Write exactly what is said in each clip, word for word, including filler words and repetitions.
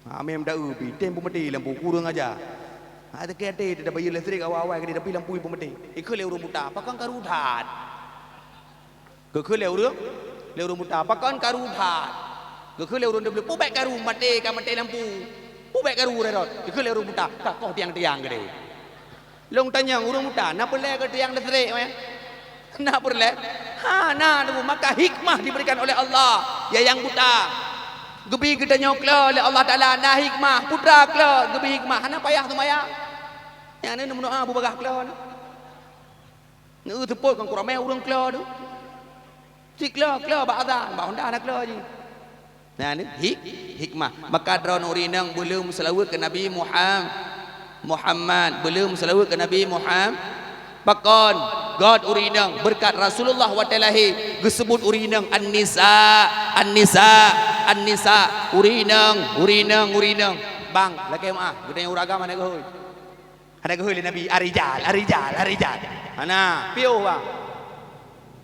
Ha, amé meudaeu pi, tem peumeudé lampu, kureueng aja. Ha, teuka até teuh bayeue listrik awai-awai keudéh, tapi lampu peumeudé. Ikheun lé ureueng buta, pakon karu that. Geukheun lé ureueng, lé ureueng buta, pakon karu that. Geukheun lé ureueng teubleuet, peue bèk karu, maté ka maté lampu. Peue bèk karu rot. Geukheun lé ureueng buta, ka koh tiang-tiang keudéh. Lôn tanyong ureueng buta, na peureulèe keu tiang listrik meh? Na peureulèe? Hana, maka hikmah diberikan oleh Allah. Ya nyang buta, geubi geutanyoe klo lé Allah Taala, na hikmah. Putra klo geubi hikmah, hana payah seumayang. Nyang na neumeudoa bubagaih klo na. Neu teupot ngon kuramé ureueng klo tu. Siklo, klo bak azan, bak honda na klo jih. Nah, ni hik-, hikmah. Maka droeneuh ureueng inong beu lé meuseulaweuet keu Nabi Muham-, Muhammad, beu lé meuseulaweuet keu Nabi Muham-, pakon? Göt ureueng inong, beureukat Rasulullah watèe lahé geuseubut ureueng inong An-Nisa, An-Nisa, An-Nisa, ureueng inong, ureueng inong, ureueng inong. Bang, lakèe meu'ah, geutanyoe ureueng agam hana geuhôi. Hana geuhôi lé Nabi, "Ar-rijal, ar-rijal, ar-rijal." Hana, piôh bang.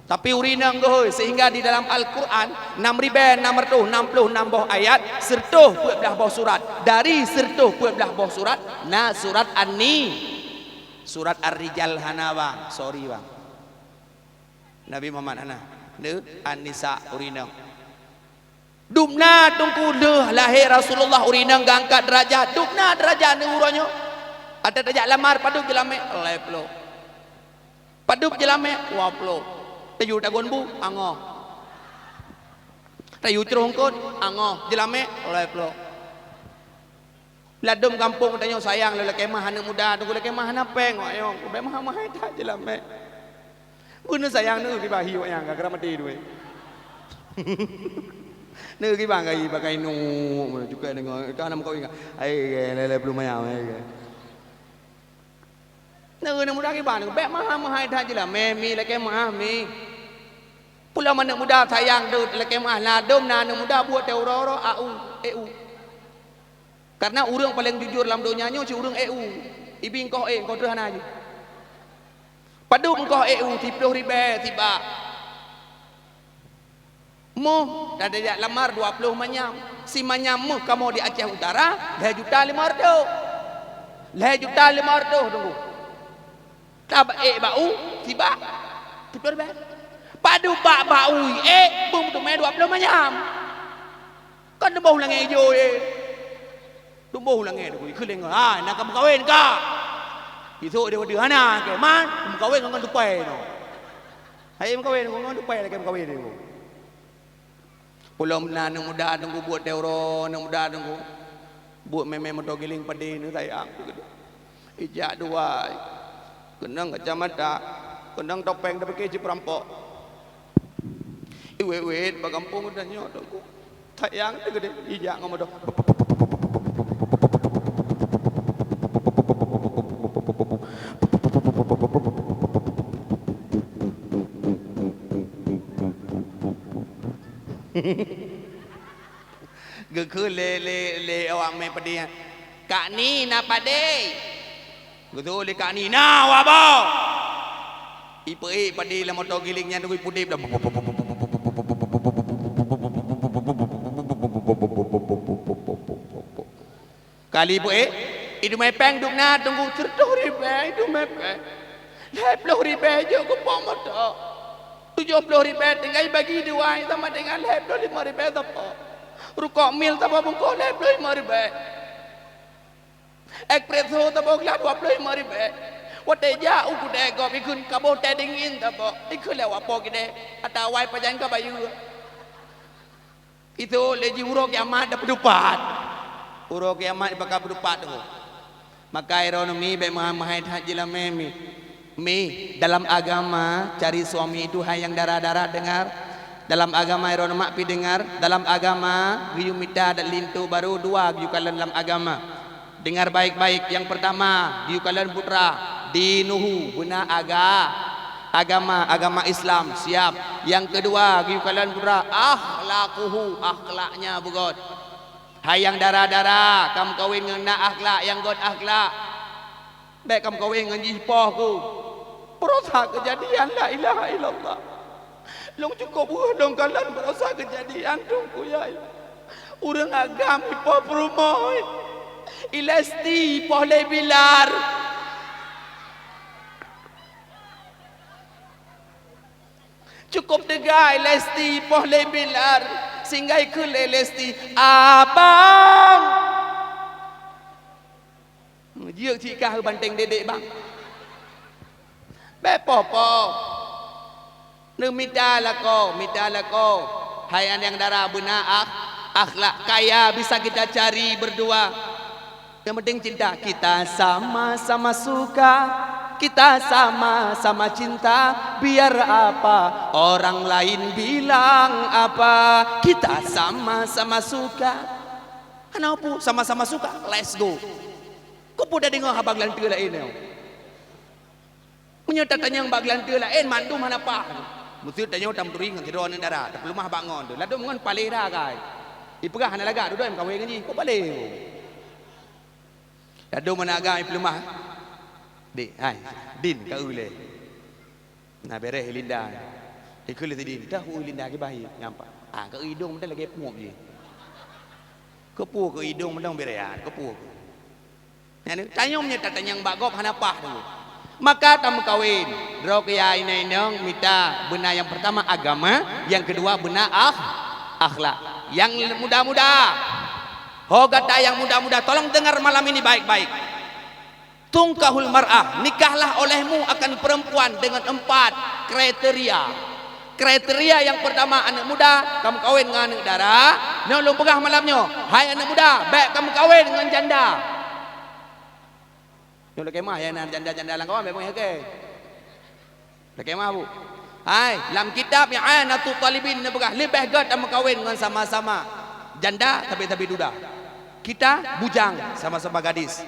Tapi ureueng inong geuhôi, sehingga di dalam Al-Quran, enam ribèe enam ratus enam puluh enam boh ayat, seratus peuet blah boh surat. Dari seratus peuet blah boh surat, na surat An-Ni-, surat Ar-Rijal hana bang, sorry bang. Nabi Muhammad hana. Neu An-Nisa ureueng inong. Dum na teungku lheueh lahé Rasulullah ureueng inong geuangkat deurajat. Dum na deurajat neu uroe nyoe. Ata tajak lamar padub jeulamèe, lhèe ploh. Padub jeulamèe, dua ploh. Tayue tagon bu, angoh. Tayue croh eungkôt, angoh. Jeulamèe, lhèe ploh. Ladôm gampông tanyoe sayang lé lakèe meu'ah aneuk muda, teungku lakèe meu'ah hana pèng, wak nyoe, bèk meuhai-meuhai that jeulamèe. Beuneu sayang neu kiban hi wak nyan, gara-gara maté duek. Neu kiban gayi pakai nu, cukai deungoe, ka hana meukawen ka. Ai, lé-lé peulumayang, ai. Neu aneuk muda kiban, bèk meuhai-meuhai that jeulamèe, mi lakèe meu'ah, mi. Peulom aneuk muda sayang deuh lakèe meu'ah, ladôm na aneuk muda buet teuh uroe-uroe, A U, E U. Karena ureueng paleng jujur lam donya nyoe cit ureueng E U. Ibi engkoh ék, engkoh trôh hana jih. Padub engkoh E U, siploh ribèe sibak. Moh, tajak lamar dua ploh manyam. Simanyam moh kamoe di Aceh Utara, lhèe juta limong reutôh. Lhèe juta limong reutôh, teungku. Tab ék bak u, sibak. Siploh ribèe. Padub bak, bak u ék, beumeuteumeue dua ploh manyam. Kan teuboh langèt ijo, eh. Teuboh langèt tu, ikheun lé ngon, "Hai, na ka meukawen ka?" Isok dia wadeue, "Hana, keu man, meukawen ngon tupai nyoe." Hai meukawen ngon tupai lagèe meukawen nyoe. Ulôn na aneuk muda teungku buet teuh uroe, aneuk muda teungku. Buet mè-mè moto giléng padé nyoe sayang. Ijak dua, keunong kacamata, keunong topeng, tapike cit peurampok. Iwet-wet bak gampông tanyoe teungku. Sayang teuh keudéh, ijak ngon moto. Geukheun lé, lé, lé awak mè padé nyan, "Kak Ni na padé?" Geutôh lé Kak Ni, "Na, Wak Boh!" Ipeuék padé lam moto giléng nyan, ipudép dah. Kali peuék, iduek mè péng dum na teungku, sireutoh ribèe iduek mè péng. Lhèe ploh ribèe jeuet keu pom moto. Tujoh ploh ribèe tinggai bagi dua sama dengan lhèe ploh limong ribèe sapo. Rukok mil saboh bungkôh lhèe ploh limong ribèe. Espresso saboh glah dua ploh limong ribèe. Watèe jak u keudè gob ikheun kaboh teh dingin saboh. Ikheun lé awak po keudè, "Ata awai pajan ka bayeue." Itu lé jih uroe kiamat dah peudupat. Uroe kiamat baka peudupat tu. Maka droeneuh mi bèk meuhai-meuhai that jeulamèe mi. Mi, dalam agama cari suami itu hai nyang dara-dara dengar. Dalam agama droeneuh mak pi dengar. Dalam agama geuyue mita dan linto baru dua geuyue kalon dalam agama. Dengar baik-baik. Yang pertama, geuyue kalon putra, dinuhu, beuna aga-, agama, agama Islam, siap. Yang kedua, geuyue kalon putra, akhlaquhu, akhlaknya beugöt. Hai nyang dara-dara, kameukawen ngon na akhlak nyang göt akhlak. Bèk kameukawen ngon jih poh ku. Baroesa keujadian la ilaha illallah. Lôn cukôp weueh lôn kalon baroesa keujadian teungku ya Allah. Ureuëng agam ipoh peurumoh, i Lesti ipoh lé Bilar. Cukup teuga i Lesti ipoh lé Bilar, sehingga ikheun lé Lesti, "Abang!" Jeuet cit kah banteng dedek bang. Bèk poh-poh. Neumita lakoe, mita lakoe. Hai aneuk dara beuna akh-, akhlak kaya bisa kita cari berdua. Yang penting cinta. Kita sama-sama suka, kita sama-sama cinta. Biar apa orang lain bilang apa, kita sama-sama suka. Hana peue, sama-sama suka. Let's go. Keupeue tadeungoe haba geulanteue laén nyoe? Meunyoe tatanyong bak geulanteue laén, mandum hana paih. Meuseuti tanyoe tameuturi ngon sidroe aneuk dara, tapeuleumah bak ngon teuh. Ladôm ngon paléh dah, gai. Ipeugah hana lagak, dudoe meukawen ngon jih. Kok paléh? Ladôm aneuk agam ipeuleumah. Dek, hai, Din, ka eu lé. Na bèrèh i Linda. Ikheun lé si Din, "Dah u Linda kiban hi." Nyampak. Ah, ka eu idong mantong lagèe peuet jih. Keupeue keu idong mantong bèrèh, ah, keupeue keu. Nyan, tanyoe meunyoe tatanyong bak gob hana paih teungku. Maka tameukawen, droe keu ya inong-inong mita beuna nyang peurtama agama, nyang keudua beuna akh-, akhlak. Nyang muda-muda, ho gata nyang muda-muda, tolong dengar malam ini baik-baik. Tunkahul mar'ah, nikahlah olehmu akan perempuan dengan empat kriteria. Kriteria nyang peurtama, aneuk muda, tameukawen ngon aneuk dara. Nyoe lôn peugah malam nyoe, hai aneuk muda, bèk tameukawen ngon janda. Nyoe lakèe meu'ah, ya, na janda-janda lam kawan, bèk meu'ah, oke. Lakèe meu'ah, Bu. Hai, lam kitab I'anatut Talibin neupeugah, leubeh gèt tameukawen ngon sama-sama janda, tapi-tapi duda. Kita bujang, sama-sama gadis.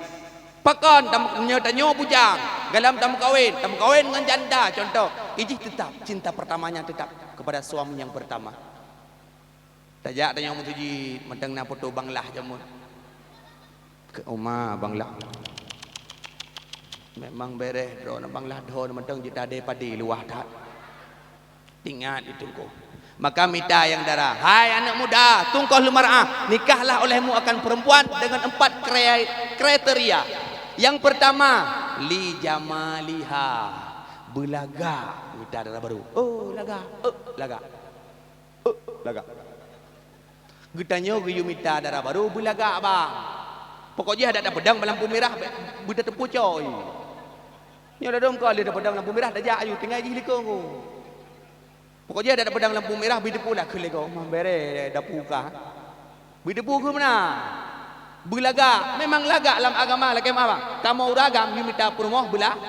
Pakon tam-, nyoe tanyoe bujang, gohlom tameukawen, tameukawen ngon janda, contoh, ijih teutap cinta pertamanya tetap kepada suami yang pertama. Tajak tanyoe meuseujid, mantong na poto Bang Lah jameun. Keu uma Bang Lah. Memang bèrèh droeneuh Bang Lah, droeneuh mantong jeuet tadé padé luwah that. Ingat itu ko. Maka mita nyang dara, hai aneuk muda, tunkahul mar'ah, nikahlah olehmu akan perempuan dengan empat kre-, kriteria. Yang pertama, li jamaliha, beulagak mita dara barô. Oh, lagak, eh, lagak. Eh, lagak. Geutanyoe geuyue mita dara barô beulagak bang. Pokok jih adak tapeudong bak lampu mirah, be-, beutateupeue coe. Nyoe ladôm ka lheueh tapeudong lampu mirah, tajak ayue tinggai jih likong. Pokok jih adak tapeudong lampu mirah, beutateupeue lah keu lego, mah bèrèh dapu ka. Beutateupeue keu meunan. Beulagak, memang lagak lam agama lakèe meu'ah bang. Kamoe ureueng agam geumita peurumoh beula-,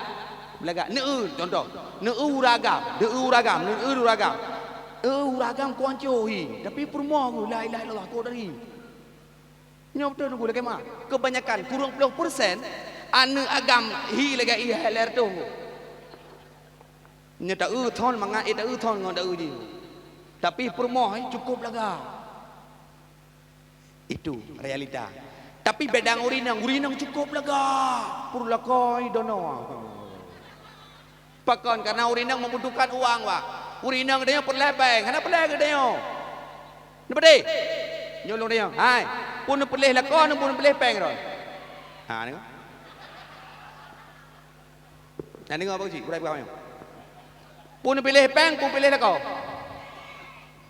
beulagak. Neueu, contoh. Neueu ureueng agam, neueu ureueng agam, neueu ureueng agam. Eu ureueng agam kuanco hi, tapi peurumoh geuh, la ilaha illallah, kok dari. Nyoe beutôi teungku lakèe meu'ah. Kebanyakan, kureueng ploh persen, aneuk agam hi lagèe ié hai lhèe reutôh. Nyoe taeu thon mangat, eh, taeu thon ngon taeu jih. Tapi peurumoh, eh, cukôp lagak. Itu realita. Tapi beda ngon ureueng inong, ureueng inong cukôp lagak, peureulakôi dono. Pakon? Karena ureueng inong membutuhkan uang, Pak. Ureueng inong geutanyoe peureulèe pèng, hana peureulèe geutanyoe. Neupeudeh? Nyoe lôn tanyong, hai, peue neupeuleh lakoe, peue neupeuleh pèng droe? Ha, ni. Nah, deungoe Abang Cik, urai peugah nyoe. Peue neupiléh péng, peue neupiléh lakoe.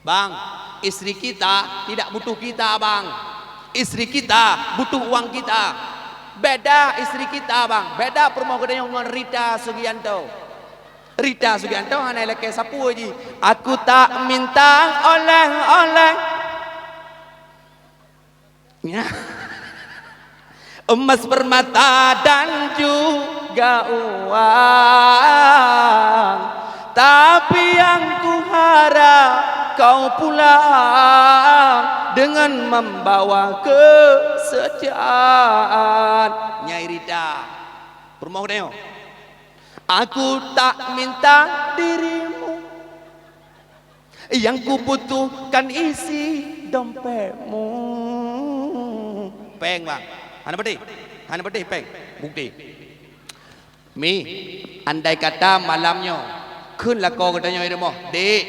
Bang, istri kita tidak butuh kita, Bang. Istri kita butuh uang kita. Beda istri kita, Bang. Beda peurumoh geutanyoe ngon Rita Sugianto. Rita Sugianto hana ilakèe sapeue jih. Aku tak minta oleh-oleh. Ya. Emas permata dan juga uang, tapi yang kuharap kau pulang dengan membawa kesetiaan. Nyai Rita, peurumoh geutanyoe. Aku tak minta dirimu. Yang kubutuhkan isi dompetmu. Péng, Bang. Hana peudeh. Hana peudeh péng. Bukti. Mi, andai kata malam nyoe, kheun lakoe geutanyoe i rumoh, "Dek,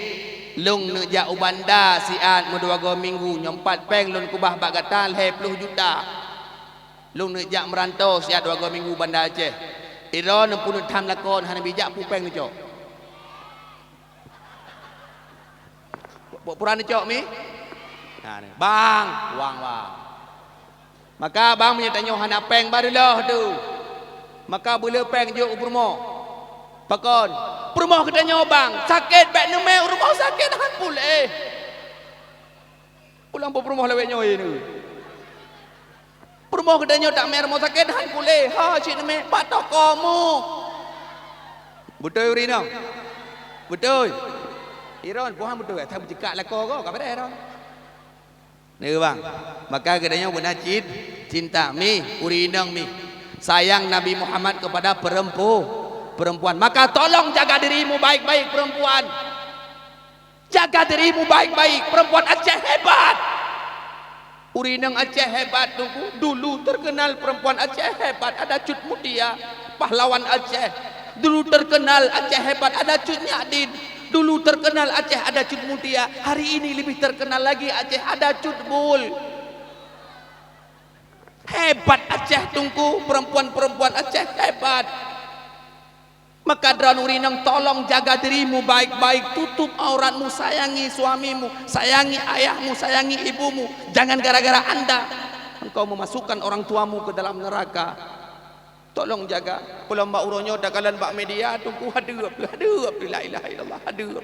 Lôn neuk jak u Banda siat meudua goe minggu, nyoe pat péng lôn keubah bak gata lhèe ploh juta. Lôn neuk jak meuranto siat dua goe minggu Banda Aceh. Droeneuh peuneuk tham lakoe hana bijak, peue péng neucok? Peue, peue neucok mi? Nah, ni. Bang, wang, wang. Maka bang, meunyoe tanyoe hana péng, bak reuloh tu. Maka beu le péng jok u peurumoh. Pakon? Peurumoh geutanyoe bang, sakét bèk neumè u rumoh sakét han puléh. Ulang peurumoh lawét nyoe neu. Peurumoh geutanyoe tamè rumoh sakét han puléh, ha cit neumè bak toko mu. Beutôi ureueng inong? Beutôi. Iron, puhan beutôi, asai beucekak lakoe goe, ka beureh Iron. Neu bang, maka geutanyoe beuna cit, cinta mi, ureueng inong mi. Sayang Nabi Muhammad kepada perempu-, perempuan. Maka tolong jaga dirimu baik-baik perempuan. Jaga dirimu baik-baik, perempuan Aceh hebat. Ureueng inong Aceh hebat, Teungku. Dulu terkenal perempuan Aceh hebat, ada Cut Mutia, pahlawan Aceh. Dulu terkenal Aceh hebat, ada Cut Nyak Din. Dulu terkenal Aceh ada Cut Mutia, hari ini lebih terkenal lagi Aceh ada Cut Bul. Hebat Aceh, Teungku, perempuan-perempuan Aceh hebat. Maka droeneuh ureueng inong, tolong jaga dirimu baik-baik, tutup auratmu, sayangi suamimu, sayangi ayahmu, sayangi ibumu. Jangan gara-gara anda engkau memasukkan orang tuamu ke dalam neraka. Tolong jaga. Peulom bak uroe nyoe takalon bak media, Teungku, hadeup, hadeup, la ilaha illallah, hadeup.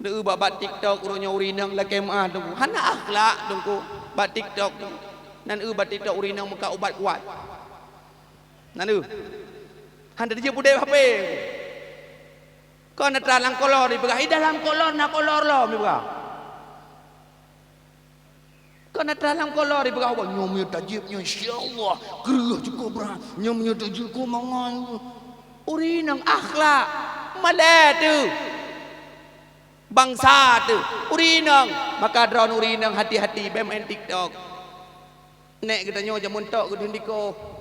Neu bak, bak TikTok uroe nyoe ureueng inong lakèe meu'ah, Teungku. Hana akhlak, Teungku. Bak TikTok, Teungku. Nan eu bak TikTok ureueng inong meukat ubat kuat. Nan eu. Han teujeuet pudép H P. Kon atra lam kolor dipeugah, i dalam kolor na kolor lom dipeugah. Kon atra lam kolor dipeugah, "Wah, nyoe meunyoe tajieb nyoe, insya Allah, kreueh cukôp brat. Nyoe meunyoe tajieb kôp mangat." Ureueng inong akhlak, malèe teuh. Bansa teuh, ureueng inong. Maka droeneuh ureueng inong hati-hati, bèk main TikTok. Nèk geutanyoe jameun tok geudeuh dikoh.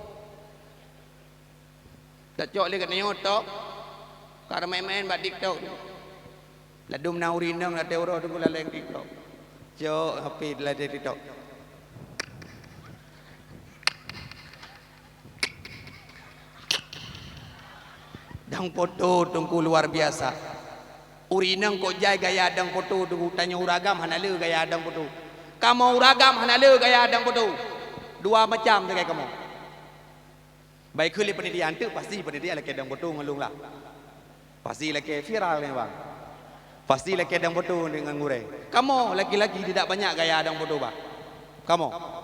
Tacok lé geutanyoe tok, ka main-main bak TikTok. Ladôm na ureueng inong latèe uroe Teungku laleng TikTok. Cok H P latèe TikTok. Dang poto Teungku luar biasa. Ureueng inong kok jai gaya dang poto Teungku, tanyoe ureueng agam hana le gaya dang poto. Kamoe ureueng agam hana le gaya dang poto. Dua macam sagai kamoe. Bah ikheun lé panitia, eunteuk pasti panitia lakèe dang poto ngon lôn lah. Pasti lakèe viral nyan, Bang. Pasti lakèe dang poto ngon gurèe. Kamoe laki-laki tidak banyak gaya dang poto, Bang. Kamoe.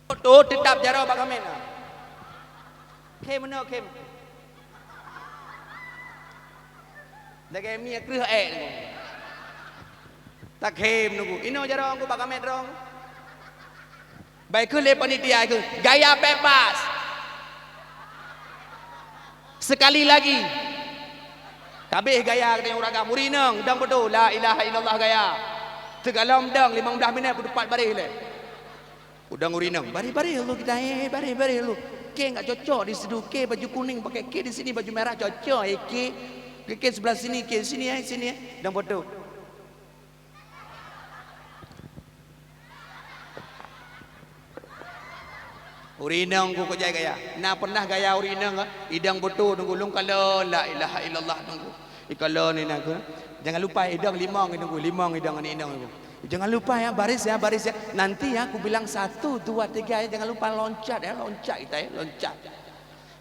Poto teutap jaroe bak kaméng na. Khém meunoe khém. Lagèe mi kreueh ék. Takhém Teungku. Inoe jaroe Teungku bak kaméng droe. Bah ikheun lé panitia ikheun, gaya bebas. Sekali lagi. Ka abéh gaya geutanyoe ureueng agam, ureueng inong dang poto, la ilaha illallah gaya. Teugalom dang limong blaih minèt peutupat baréh lé. Udang ureueng inong, baréh-baréh lu kita, eh, baréh-baréh lu. Ke enggak cocok di situ, ke baju kuning pakai ke di sini baju merah cocok, eh, ke. Ke, ke sebelah sini, ke sini, eh, sini, eh. Dang poto. Ureueng inong ku kujai gaya. Na pernah gaya ureueng inong, idong poto Teungku lôn kalon, la ilaha illallah Teungku. Ikalon inong ku. Jangan lupa idong limong Teungku, limong idong aneuk inong Teungku. Jangan lupa ya, baris ya, baris ya. Nanti ya, aku bilang satu, dua, tiga ya. Jangan lupa loncat ya, loncat kita ya, loncat.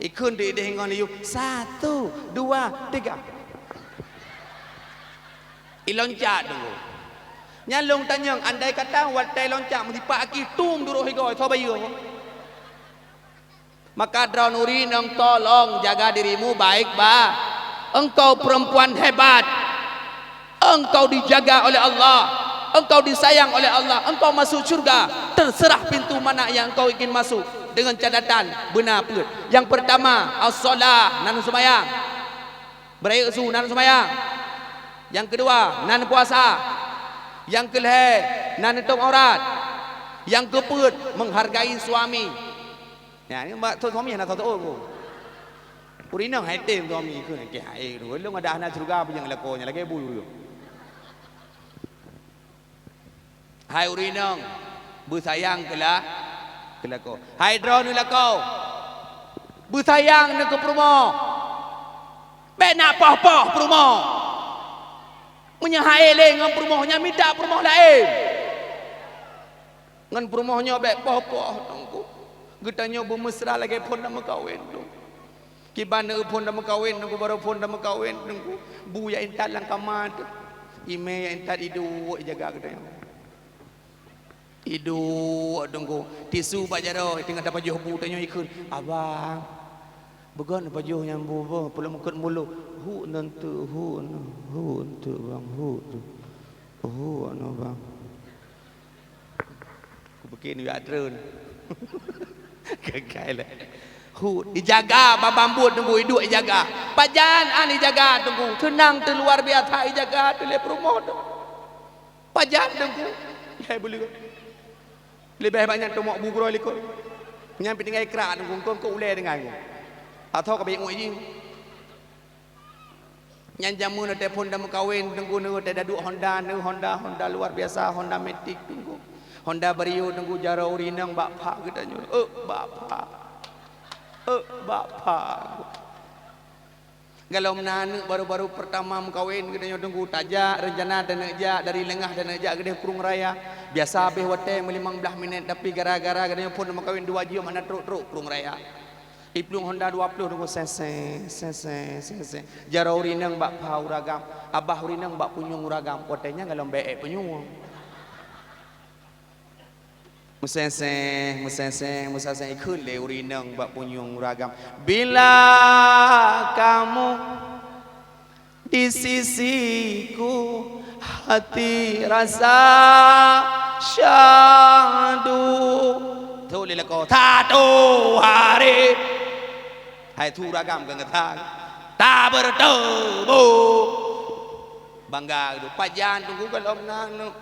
Ikheun di idéh ngon yue, satu, dua, tiga. Iloncat Teungku. Nyan lôn tanyong, andai kata watèe loncat meusipat aki tum duroh igoe, soe bayeue? Maka droeneuh ureueng inong tolong jaga dirimu baik ba. Engkau perempuan hebat. Engkau dijaga oleh Allah, engkau disayang oleh Allah, engkau masuk syurga. Terserah pintu mana yang engkau ingin masuk, dengan catatan beuna peuet. Yang pertama, as-shalah, nan seumayang. Beurayeuk su nan seumayang. Nyang keudua nan puasa. Nyang keulhèe nan neutôb aurat. Nyang keupeuet menghargai suami. Nyan bak suami hana tho-tho ku. Ureueng inong hai tem suami keu nyan, keu hai tu. Lôn adak hana syeuruga peue nyang lakoe nyan lagèe bui ureueng. Hai ureueng inong, beusayang keu la-, keu lakoe. Hai droeneuh lakoe, beusayang neuh keu peurumoh. Bèk na poh-poh peurumoh. Meunyoe han ék lé ngon peurumoh nyan, mita peurumoh laén. Ngon peurumoh nyoe bèk poh-poh, Teungku. Geutanyoe beumeusra lagèe phôn dan meukawen, Teungku. Kiban neueu phôn dan meukawen, Teungku, barô phôn dan meukawen, Teungku. Bu jak intat lam kama teuh. Imè jak intat, iduek ijaga geutanyoe. Iduek, Teungku. Tisu bak jaroe, teungoh tapajoh bu tanyoe ikheun, "Abang, beugon pajoh nyan bu boh, peulom eukot mulo." "Huk nan teuk, huk nan, huk nan teuk, Bang, huk teuk. Huk nan, Bang." Kupiké neujak treun. Gagai lé. Hu, ijaga babah buet, Teungku, iduek ijaga. Pajan an ijaga, Teungku. Seunang teuh luar biasa ijaga teuh lé peurumoh, Teungku. Pajan, Teungku. Hai buleuen. Leubeh banyak tomok bu keudroe likot. Nyan pih tinggai krak, Teungku. Engkon keu ulèe deungon, Teungku. Atau ka banyak uek jih. Nyan jameun watèe phôn dan meukawen, Teungku, neuh watèe daduek Honda, neuh Honda, Honda luar biasa, Honda Matic, Teungku. Honda Brio, Teungku, jaroe ureueng inong bak pha geutanyoe. Euk, bak pha. Euk, bak pha. Galom na aneuk baru-baru pertama meukawen geutanyoe, Teungku, tajak, rencana taneuk jak, dari Leungah taneuk jak keudeh Krueng Raya. Biasa habéh watèe meulimong blaih minèt, tapi gara-gara geutanyoe phôn dan meukawen dua jeuem hana trok-trok Krueng Raya. Iplueng Honda dua ploh, Teungku, seng-seng, seng-seng, seng-seng. Jaroe ureueng inong bak pha ureueng agam, abah ureueng inong bak punyueng ureueng agam. Watèe nyan galom bèe punyueng. Meuseng-seng, meuseng-seng, meuseng-seng, ikheun lé ureueng inong bak punyueng ureueng agam. Bila kamu di sisiku, hati rasa syahdu. Tho lé lakoe, satu hari. Hai, su ureueng agam keu gata. Ta bertemu. Bangga geutanyoe. Pajan, Teungku, galom na aneuk.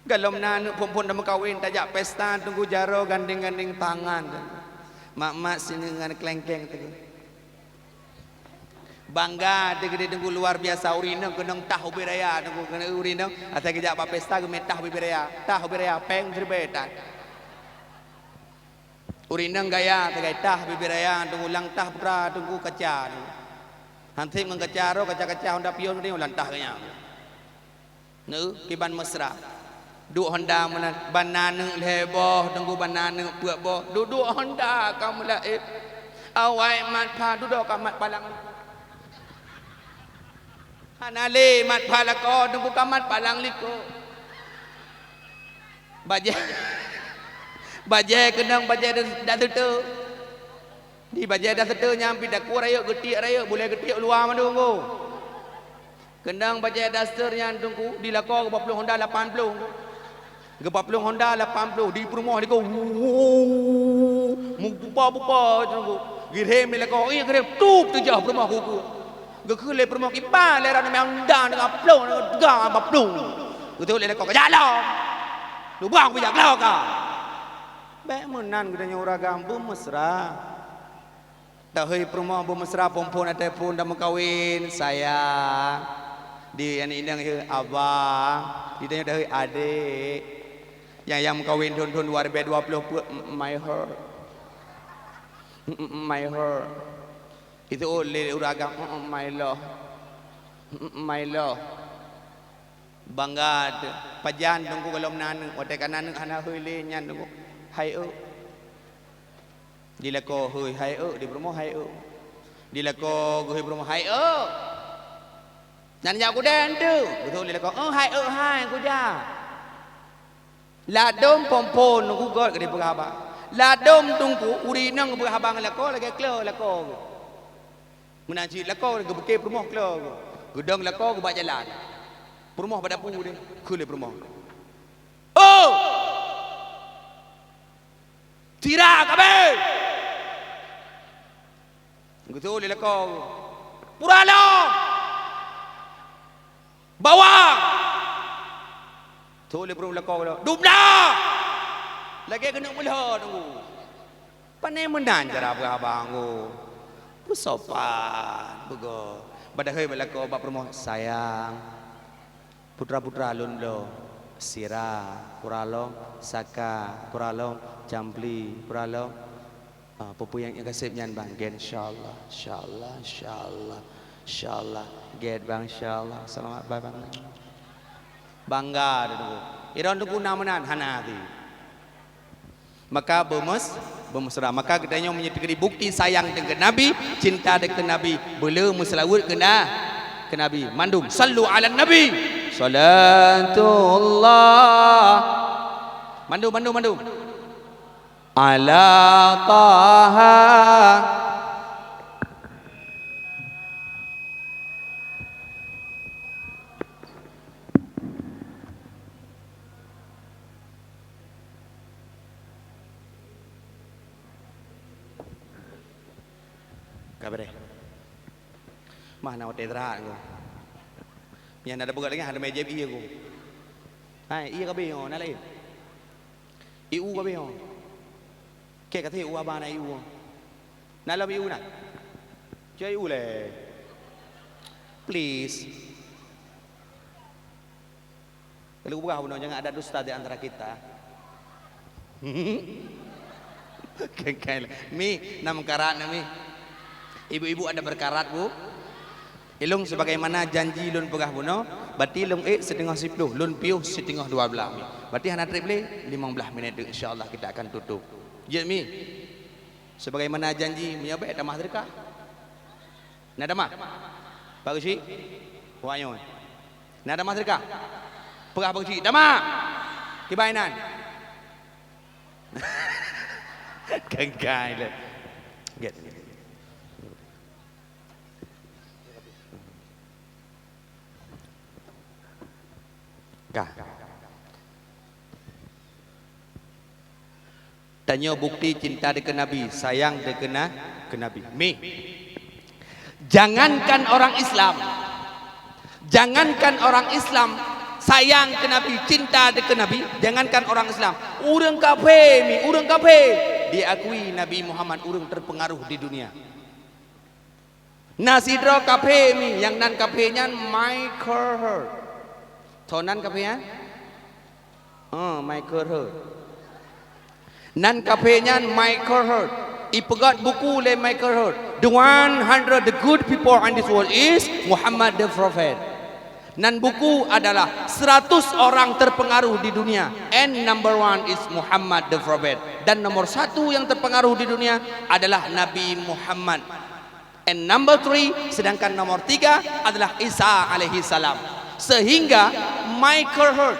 Galom na aneuk phôn-phôn dan meukawen tajak pesta, Teungku, jaroe gandeng-gandeng tangan. Mak-mak sineuk ngon klengkeng, Teungku. Bangga teuh geutanyoe, Teungku, luar biasa. Ureueng inong keunong tah ubé raya, Teungku, keuneuk ureueng inong asai geujak bak pesta geumè tah ubé raya. Tah ubé raya, pèng siribèe tan. Ureueng inong gaya sagai tah ubé raya, Teungku, lam tah putra, Teungku, kaca, Teungku. Han sép ngon kaca roh, kaca-kaca Honda Pion, Teungku, lam tah gaya. Neuh, kiban meusra. Duek Honda meunan, ban na aneuk lhèe boh, Teungku, ban na aneuk peuet boh. Duduek Honda ka meulaép. Awai mat pha, dudoe ka mat palang. Hana lé mat pha lakoe, Teungku, ka mat palang likot. Bajèe, bajèe keunong, bajèe da-, daseuteu. Di bajèe daseuteu nyan pih takue rayeuk, geutiek rayeuk, bulèe geutiek luwa mandum, Teungku. Keunong bajèe daster nyan, Teungku, di lakoe geupaplueng Honda lapan ploh. Geupaplueng Honda lapan ploh, di peurumoh likot. Wuh, meupupa-pupa, Teungku. Geurhem lé lakoe, iya geurhem, tup teujak peurumoh kuku. Geukheun lé peurumoh, "Kiban lé rot namiang Honda, namiang ploh, namiang tiga, lapan ploh." Geutôp lé lakoe, "Kajak lom. Lubang bijak keu ka." Bèk meunan geutanyoe ureueng agam, beumeusra. Teuhôi peurumoh beumeusra phôn-phôn ateueh phôn dan meukawen, sayang. Di aneuk inong, "Abang." Di tanyoe teuhôi, "Adék." Nyang, nyang meukawen thôn-thôn dua ribèe dua ploh peuet, "My heart. My heart." Itu lé ureueng agam, "My love. My love." Bangga teuh. Pajan, Teungku, galom na aneuk. Watèe ka na aneuk hana hôi lé nyan, Teungku. "Hai euk." Di lakoe hôi, "Hai euk," di peurumoh, "Hai euk." Di lakoe geuhôi peurumoh, "Hai euk." Nyan jak kudèe teuh. Beutôi lé lakoe, "Oh, hai euk hai, kujak." Ladôm phôn-phôn, Teungku, göt keu jipeugah haba. Ladôm, Teungku, ureueng inong geupeugah haba ngon lakoe lagèe klo lakoe. Meunan cit lakoe geupiké peurumoh klo. Geudong lakoe geubak jalan. Peurumoh bak dapu deh, kheun lé peurumoh, "Oh! Sira kabeh!" Geutôp lé lakoe. Pura lom! Bawang! Tho lé pruet lakoe lom. Dubna! Lagèe keuneuk meulhô teungku. Pane meunan cara peugah abang ku. Peusopan, beugöt. Padahai bak lakoe bak peurumoh, sayang. Putra-putra lôn bloe, sira, pura lom, saka, pura lom, campli, pura lom. Ah, peue-peue nyang, nyang kaseb nyan, Bang. Gen, insyaallah, insyaallah, insyaallah, insyaallah. Get, Bang, insyaallah. Selamat, bye, Bang. Bangga teungku. Droeneuh teungku na meunan, hana até. Maka beumeus-, beumesra. Maka geutanyoe meunyoe teukeudi bukti sayang teuh keu Nabi, cinta teuh keu Nabi, beu le meuseulaweuet keu na-, keu Nabi. Mandum, sallu ala Nabi. Salatullah. Mandum, mandum, mandum. Ala Taha. Ka beureh. Mah na watèe teurak ku. Nyan ada peugah lagèe hana mé jieb ié ku. Hai, ié ka beuh, na laén. Ié u ka beuh. Kèe ka thèe u aba na ié u. Na lom ié u na. Cok ié u lé. Please. Kalau peugah bunoe jangan ada dusta di antara kita. Kengkai lah. Mi, na meukarat na mi. Ibu-ibu ada berkarat, Bu? Ilôn sebagaimana janji lôn peugah bunoe, berarti lôn ék siteungoh siploh, lôn piôh siteungoh dua blah mi. Berarti hana trép lé, limong blah minit deuk, insya Allah kita akan tutup. Jeuet mi. Sebagaimana janji, meunyoe bèk tamah sedekah. Na tamah? Pak Geuchik? Wah nyoe. Na tamah sedekah? Peugah Pak Geuchik, tamah! Kiban inan. Kengkai lé. Get. Ka. Tanyoe bukti cinta teuh keu Nabi, sayang teuh keu na-, keu Nabi. Mi. Jangankan orang Islam, jangankan orang Islam sayang keu Nabi, cinta teuh keu Nabi, jangankan orang Islam, ureueng kafé mi, ureueng kafé diakui Nabi Muhammad ureueng terpengaruh di dunia. Na sidroe kafé mi, nyang nan kafé nyan Michael Hurt. Tho nan kafé nyan? Oh, Michael Hurt. Nan kafé nyan Michael Hurt. Ipeugöt buku lé Michael Hurt. The one hundred the good people in this world is Muhammad the Prophet. Nan buku adalah seratus orang terpengaruh di dunia. And number one is Muhammad the Prophet. Dan nomor satu yang terpengaruh di dunia adalah Nabi Muhammad. And number three, sedangkan nomor tiga adalah Isa alaihi salam. Sehingga Michael Hurt,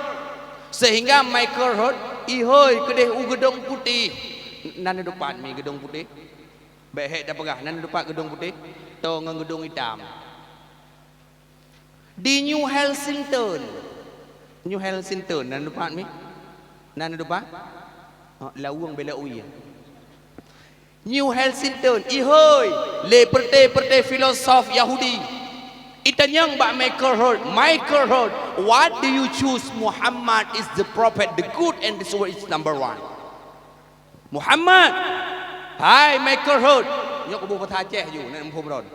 sehingga Michael Hurt ihôi keudeh u Geudong Putéh. Nan dupat mi Geudong Putéh? Bèk hék tapeugah, nan dupat Geudong Putéh? Toe ngon Geudong Itam. Di New Helsington. New Helsington, nan dupat mi? Nan dupat? Oh, laweueng bela ui. New Helsington, ihôi, lé peureté-peureté filosof Yahudi. Itanyong bak Michael Hurt, "Michael Hurt, what do you choose Muhammad is the prophet, the good and this world is number one?" Muhammad, hai Michael Hurt, nyoe kubu bahasa Aceh ju, nak muphom ron.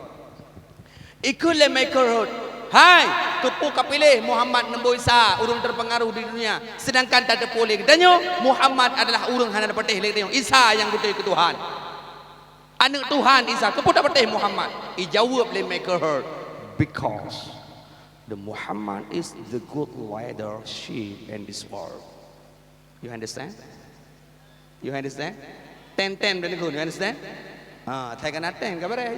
Ikheun lé Michael Hurt, "Hai, keupeue kapiléh Muhammad neuboh Isa, ureueng terpengaruh di dunia, sedangkan tateupeue lé geutanyoe Muhammad adalah ureueng hana tapatéh lé geutanyoe, Isa nyang beutôi keu Tuhan. Aneuk Tuhan Isa, keupeue tapatéh Muhammad?" Ijaweueb lé Michael Hurt, "Because the Muhammad is the good leadership in this world." You understand? You understand? Ten ten dan ikut, you understand? Ha, saya kena ten, kabar ya?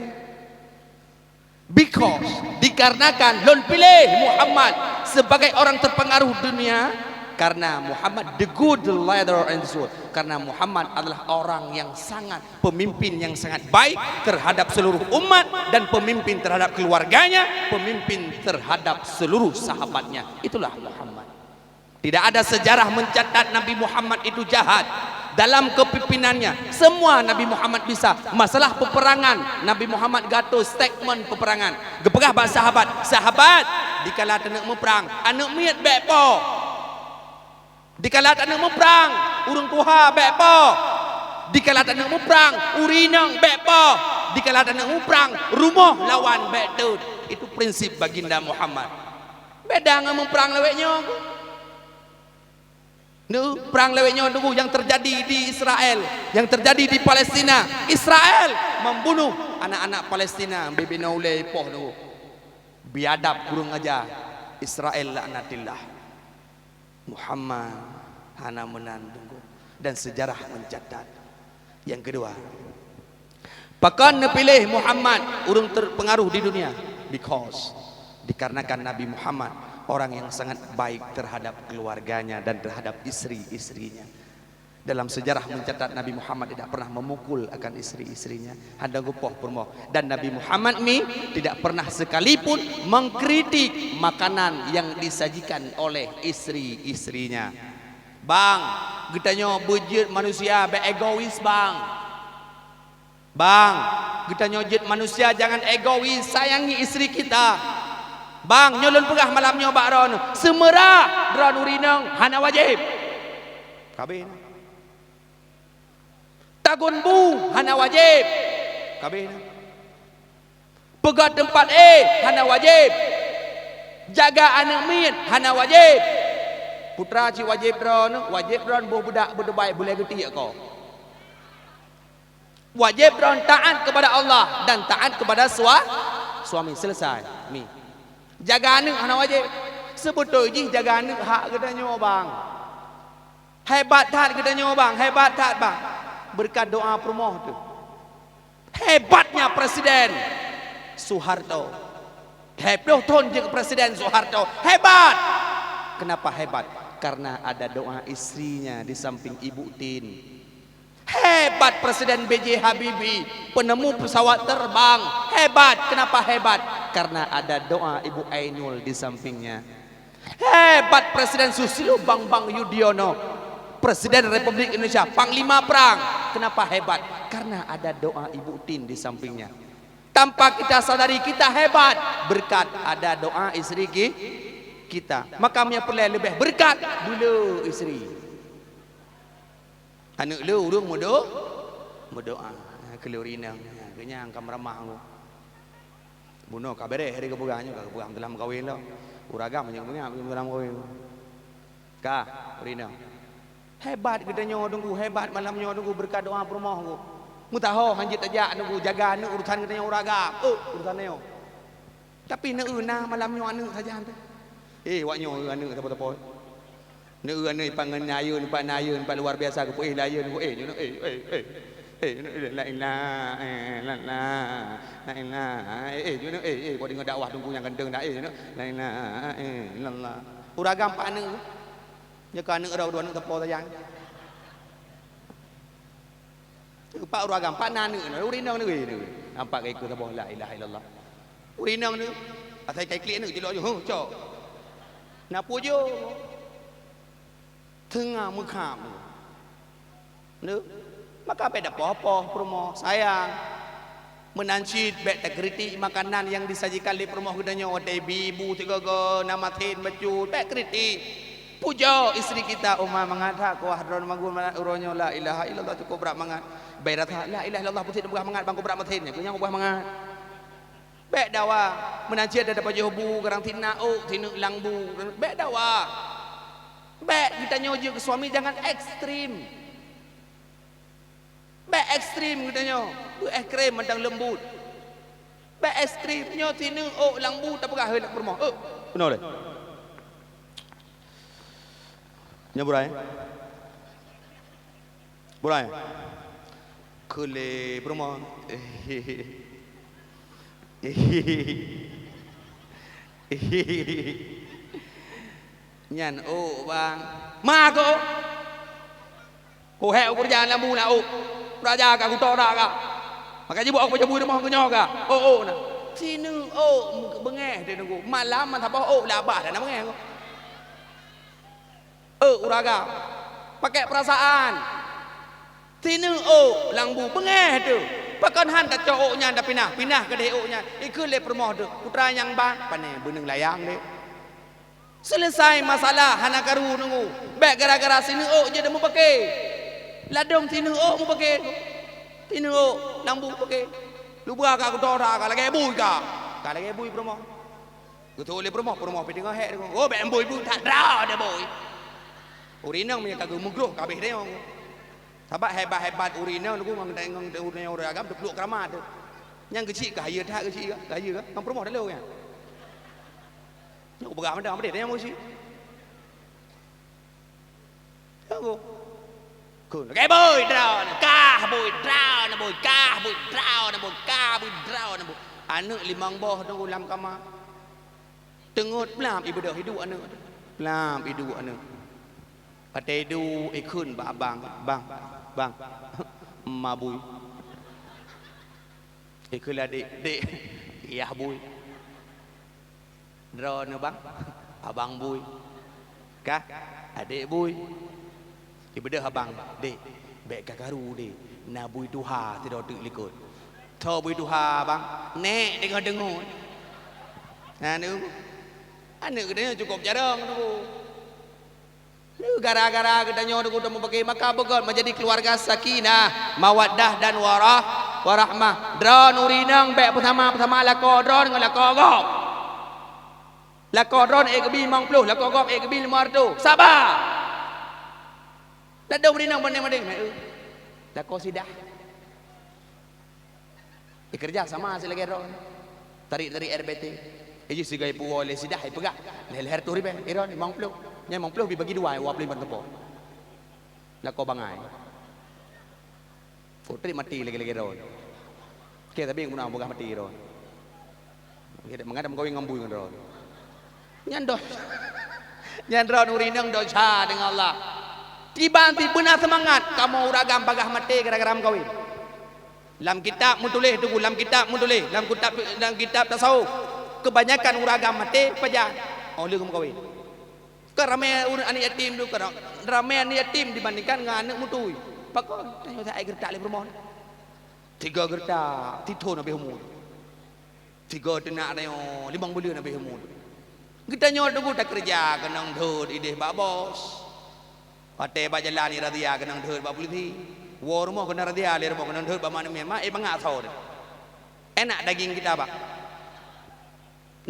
Because, dikarenakan lôn piléh Muhammad sebagai orang terpengaruh dunia, karena Muhammad the good leader in this world. Karena Muhammad adalah orang yang sangat, pemimpin yang sangat baik terhadap seluruh umat dan pemimpin terhadap keluarganya, pemimpin terhadap seluruh sahabatnya. Itulah Muhammad. Tidak ada sejarah mencatat Nabi Muhammad itu jahat. Dalam keupimpinannya, semua Nabi Muhammad bisa. Masalah peperangan, Nabi Muhammad geuatoe statement peperangan. Geupeugah bak sahabat, "Sahabat, dikala taneuk muprang, aneuk miet bèk po. Dikala taneuk muprang, ureueng tuha bèk po. Dikala taneuk muprang, ureueng inong bèk po. Dikala taneuk muprang, rumoh lawan bèk teuet." Itu prinsip Baginda Muhammad. Beda ngon muprang lawét nyoe. Neu, prang lawét nyoe, Teungku, nyang teujadi di Israel, nyang teujadi di Palestina. Israel membunuh anak-anak Palestina, bibina ulèe poh, Teungku. Biadab, kurang aja. Israel laknatillah. Muhammad hana meunan, Teungku. Dan sejarah mencatat. Yang kedua, pakon neupiléh Muhammad ureueng terpengaruh di dunia? Because, dikarenakan Nabi Muhammad orang yang sangat baik terhadap keluarganya dan terhadap istri-istrinya. Dalam sejarah mencatat Nabi Muhammad tidak pernah memukul akan istri-istrinya, hana geupoh peurumoh. Dan Nabi Muhammad mi tidak pernah sekalipun mengkritik makanan yang disajikan oleh istri-istrinya. Bang, geutanyoe beujeuet manusia bèk egois, bang. Bang, geutanyoe jeuet manusia jangan egois, sayangi istri kita. Bang, nyoe lôn peugah malam nyoe bak droeneuh, seumeurah droeneuh ureueng inong hana wajéb. Ka abéh na. Tagun bu hana wajéb. Ka abéh na. Peugöt teumpat éh hana wajéb. Jaga aneuk miet hana wajéb. Putra cit wajéb droeneuh, wajéb droeneuh boh beudak beudubai bulèe geutiek ko. Wajéb droeneuh taat kepada Allah dan taat kepada sua-, suami. Selesai. Mi. Jaga aneuk hana wajéb. Seubeutôi jih jaga aneuk hak geutanyoe, bang. Hebat that geutanyoe, bang. Hebat that, bang. Beureukat doa peurumoh teuh. Hebatnya Presiden Soeharto. Lhèe ploh thon jeuet Presiden Soeharto. Hebat! Kenapa hebat? Karena ada doa istrinya di samping Ibu Tien. Hebat Presiden B J Habibie, penemu pesawat terbang. Hebat! Kenapa hebat? Karena ada doa Ibu Ainul di sampingnya. Hebat Presiden Susilo Bambang Yudhoyono, Presiden Republik Indonesia, Panglima Perang. Kenapa hebat? Karena ada doa Ibu Tien di sampingnya. Tanpa kita sadari, kita hebat berkat ada doa istri ki-, kita. Maka meunyoe peureulèe leubeh berkat, beu le istri. Aneuk le ureueng meudo-, meudoa. Keu lôn ureueng inong, keu nyang ka meuramah ngon. Bunoe ka bèrèh, hari geupeugah nyoe ka geupeugah meuteumèe meukawen lom. Ureueng agam nyang geupeugah meuteumèe meukawen. Ka, ureueng inong. Hebat geutanyoe Teungku, hebat malam nyoe Teungku, beureukat doa peurumoh Teungku. Meutaho han jeuet tajak Teungku, jaga aneuk urusan geutanyoe ureueng agam. Oh, urusan nyoe. Tapi neu na malam nyoe aneuk sajan teuh. Eh, wak nyoe aneuk sapo-sapo. Neu aneuk ipat ngon ayeuen, ipat na ayeuen, ipat luar biasa, geupeuéh lé ayeuen, geupeuéh, nyoe, eh, eh, eh. Eh, nyoe, eh, la ilaha illallah, la ilaha, eh, eh, nyoe, eh, eh, buat deungoe dakwah Teungku nyang ganteng dah, eh, nyoe, la ilaha illallah. Ureueng agam pat aneuk. Nyoe ka aneuk droe dua aneuk teupô sajan. Pat ureueng agam, pat na aneuk nyoe, ureueng inong nyoe, nyoe. Nampak ka ikôt saboh la ilaha illallah. Ureueng inong nyoe, asai kai klik aneuk, cilok ju, huh, cok. Na pujoe. Teungoh meukham. Neu? Maka bèk tapoh-poh peurumoh, sayang. Meunan cit bèk takritik makanan nyang disajikan lé peurumoh geutanyoe watèe bi-bu sigoe-goe na masen bacut, bèk kritik. Pujoe istri kita, "Oh ma, mangat that kuah droeneuh magun mangat uroe nyoe, la ilaha illallah, cukôp brat mangat." Bèk rasa, "La ilaha illallah, peusit neupeugah mangat, bang, keu brat masen nyan, keu nyan keu brat mangat." Bèk dawa, meunan cit tapajoh bu, kadang sit na ôk, sit neuk lam bu, bèk dawa. Bèk geutanyoe jeuet keu suami jangan ekstrem. Bèk ekstrem geutanyoe, beu ekstrem mantong leumbut. Bèk ekstrem, nyoe sit neuk ôk lam bu tapeugah, "Hei, lôn peurumoh, ôk." Keunoe lé. Nyoe burai. Burai. Keu lé peurumoh. Nyan ôk, bang. Ma keu ôk. Ho hék u keureuja lam bu na ôk. Raja ka kutok dak ka. Maka jibok aku jabui rumoh keu nyoe ka. Ôk, ôk na. Sit neuk ôk beungèh teuh Teungku. Malam masa boh ôk labah dak na beungèh. Eh, ureueng agam, pakai perasaan. Sineuk ôk lam bu beungéh teuh. Pakon han tacok ôk nyan tapinah, pinah keudeh ôk nyan. Ikheun lé peurumoh teuh, "Putra nyang ban, pane beuneueng layang deh." Seuleusai masalah hana karu nunggu. Bèk gara-gara sineuk ôk jeuet mupake. Ladôm sineuk ôk mupake. Sineuk ôk lam bu pake. Luba ka kuto that ka lagèe bui ka. Ka lagèe bui peurumoh. Geutôh lé peurumoh, peurumoh pih teungoh hék deungoe. Oh, bèk bui-bui that droeneuh bui. Ureueng inong meunyo ka geumeugroh ka abéh deungoe. Sabab hebat-hebat ureueng inong nunggu ngon, ngon ureueng agam teupluek keuramat teuh. Nyang geuchik ka hayeue that geuchik ka, ka hayeue ka. Ngon peurumoh dalô nyan. Nyoe peugah mantong, "Peue teuh nyang meusi?" Nyang meusi. Kheun, "Lagèe bui droeneuh, kah bui droeneuh bui, kah bui droeneuh bui, kah bui droeneuh bui." Aneuk limong boh teungku lam kama. Teungeut plam ibeudôh iduek aneuk. Plam iduek aneuk. Watèe iduek ikheun bak abang, "Bang, bang, ma bui." Ikheun lé adék, "Dék, yah bui." "Droeneuh bang?" "Abang bui." "Kah?" "Adék bui." Ibeudôh abang, "Dék, bèk kakaru dék, na bui tuha sidroe teuk likot." "Soe bui tuha bang?" "Nèk teungoh deungon." Nah, nyoe. Aneuk geutanyoe cukôp jarang nyoe. Gara-gara geutanyoe teungoh tamupake, maka beugöt meujadi keuluwarga sakinah, mawaddah dan warah-, warahmah. Droeneuh ureueng inong bèk peusama-peusama lakoe droeneuh ngon lakoe gob. Lakoe droeneuh ék geubi limong ploh, lakoe gob ék geubi limong reutôh. Saba! Ladôm ureueng inong bandéng-bandéng, "Meu'eu, lakoe sidah." Ikeureuja sama si lagèe droeneuh. Tarik-tarik R B T. Iji sigoe ipuwoe lé sidah ipeugah. Lhèe-lhèe reutôh ribèe, droeneuh limong ploh. Nyan limong ploh bagi dua, dua ploh limong teupok. Lakoe bangai. Kok trép maté lagèe-lagèe droeneuh. Oke, tapi nyang guna peugah maté droeneuh. Oke, mangat meukawen ngon bui ngon droeneuh. Nyan doh. Nyan droeneuh ureueng inong desya deungon Allah. Tiban sibeuna seumangat kamoe ureueng agam bagaih maté gara-gara meukawen. Lam kitab meutuléh teungku, lam kitab meutuléh, lam kitab, lam kitab tasawuf, keubanyakan ureueng agam maté pajan? Óh lheueh geumeukawen. Kan ramé ureueng aneuk yatim tu, kan ramé aneuk yatim dibandingkan ngon aneuk meutui. Pakon? Tanyoe that geureutak lé peurumoh. Tiga geureutak, sithon habéh umu. Tiga teunak tanyoe, limong buleuen habéh umu. Geutanyoe teungku takeureuja keunong dot idéh bak bos. Watèe bak jalan irazia keunong dot bak polisi. Woe rumoh keunong razia lé rumoh keunong dot bak manémé, ma éh mangat asoe teuh. Enak daging kita, Pak.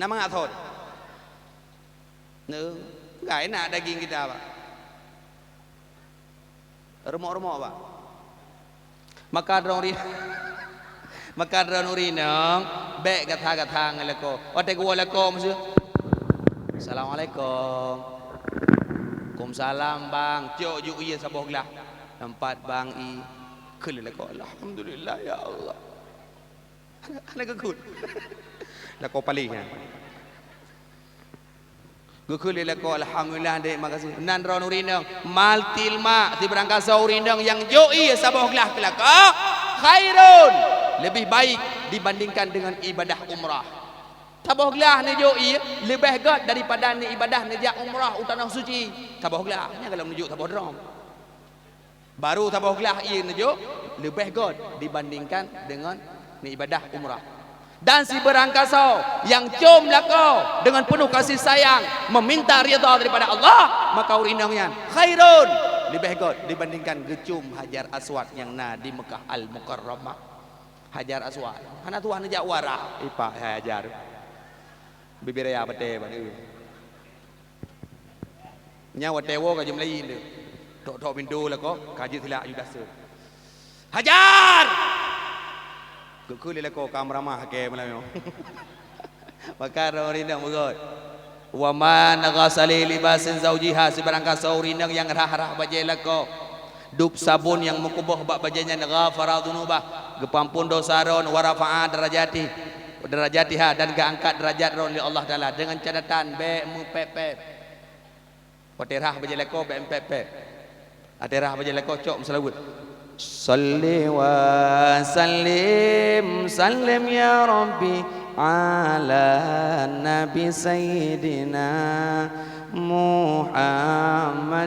Na mangat asoe teuh. Neu, enggak enak daging kita, Pak. Remok-remok, Pak. Maka droeneuh ri-, maka droeneuh ureueng inong, bèk gata-gata ngon lakoe. Watèe geuwoe lakoe, miseue, "Assalamualaikum." "Waalaikumsalam, Bang." Cok ju ie saboh glah. Teumpat Bang ie. Kheun lé lakoe, "Alhamdulillah, ya Allah." Hana geukheun. Lakoe paléh nyan. Geukheun lé lakoe, "Alhamdulillah, Dek, makasih." Nan droeneuh ureueng inong, maltil ma, sibarang kasoe ureueng inong nyang jok ie saboh glah keu lakoe, khairun, lebih baik dibandingkan dengan ibadah umrah. Saboh glah neujok ie leubeh göt daripada neuibadah neujak umrah u Tanoh Suci. Saboh glah, nyan golom neujok saboh drom. Baru saboh glah ie neujok leubeh göt dibandingkan deungon neuibadah umrah. Dan sibarang kasoe nyang com lakoe deungon peunoh kasih sayang, meuminta ridha daripada Allah, maka ureueng inong nyan khairun, leubeh göt dibandingkan geucom Hajar Aswad nyang na di Meukah Al-Mukarramah. Hajar Aswad. Hana tuah neujak u Arab, ipak Hajar. Bibiraya batée bak neu. Nyan watée woe ka jeuet meulayi lé. Tok-tok pintoe lakoe, ka jeuet silak aju daseuet. "Hajar!" Geukheun lé lakoe ka meuramah keu malam nyoe. Maka droe ureueng inong beugöt. "Wa man ghasala li libasi zaujiha," sibarang kasoe ureueng inong nyang rhah-rhah bajée lakoe, dub sabon nyang meukuboh bak bajée nyan, "ghafara dzunubah," geupeuamphon desya droe, "wa rafa'a darajati, darajatiha," dan geuangkat deurajat droe lé Allah Taala, deungon catatan bék meupép-pép. Watée rhah bajée lakoe bék meupép-pép. Watée rhah bajée lakoe cok meuseulaweuet. "Shalli wa sallim, sallim ya Rabbi, Ala Nabi Sayyidina Muhammadin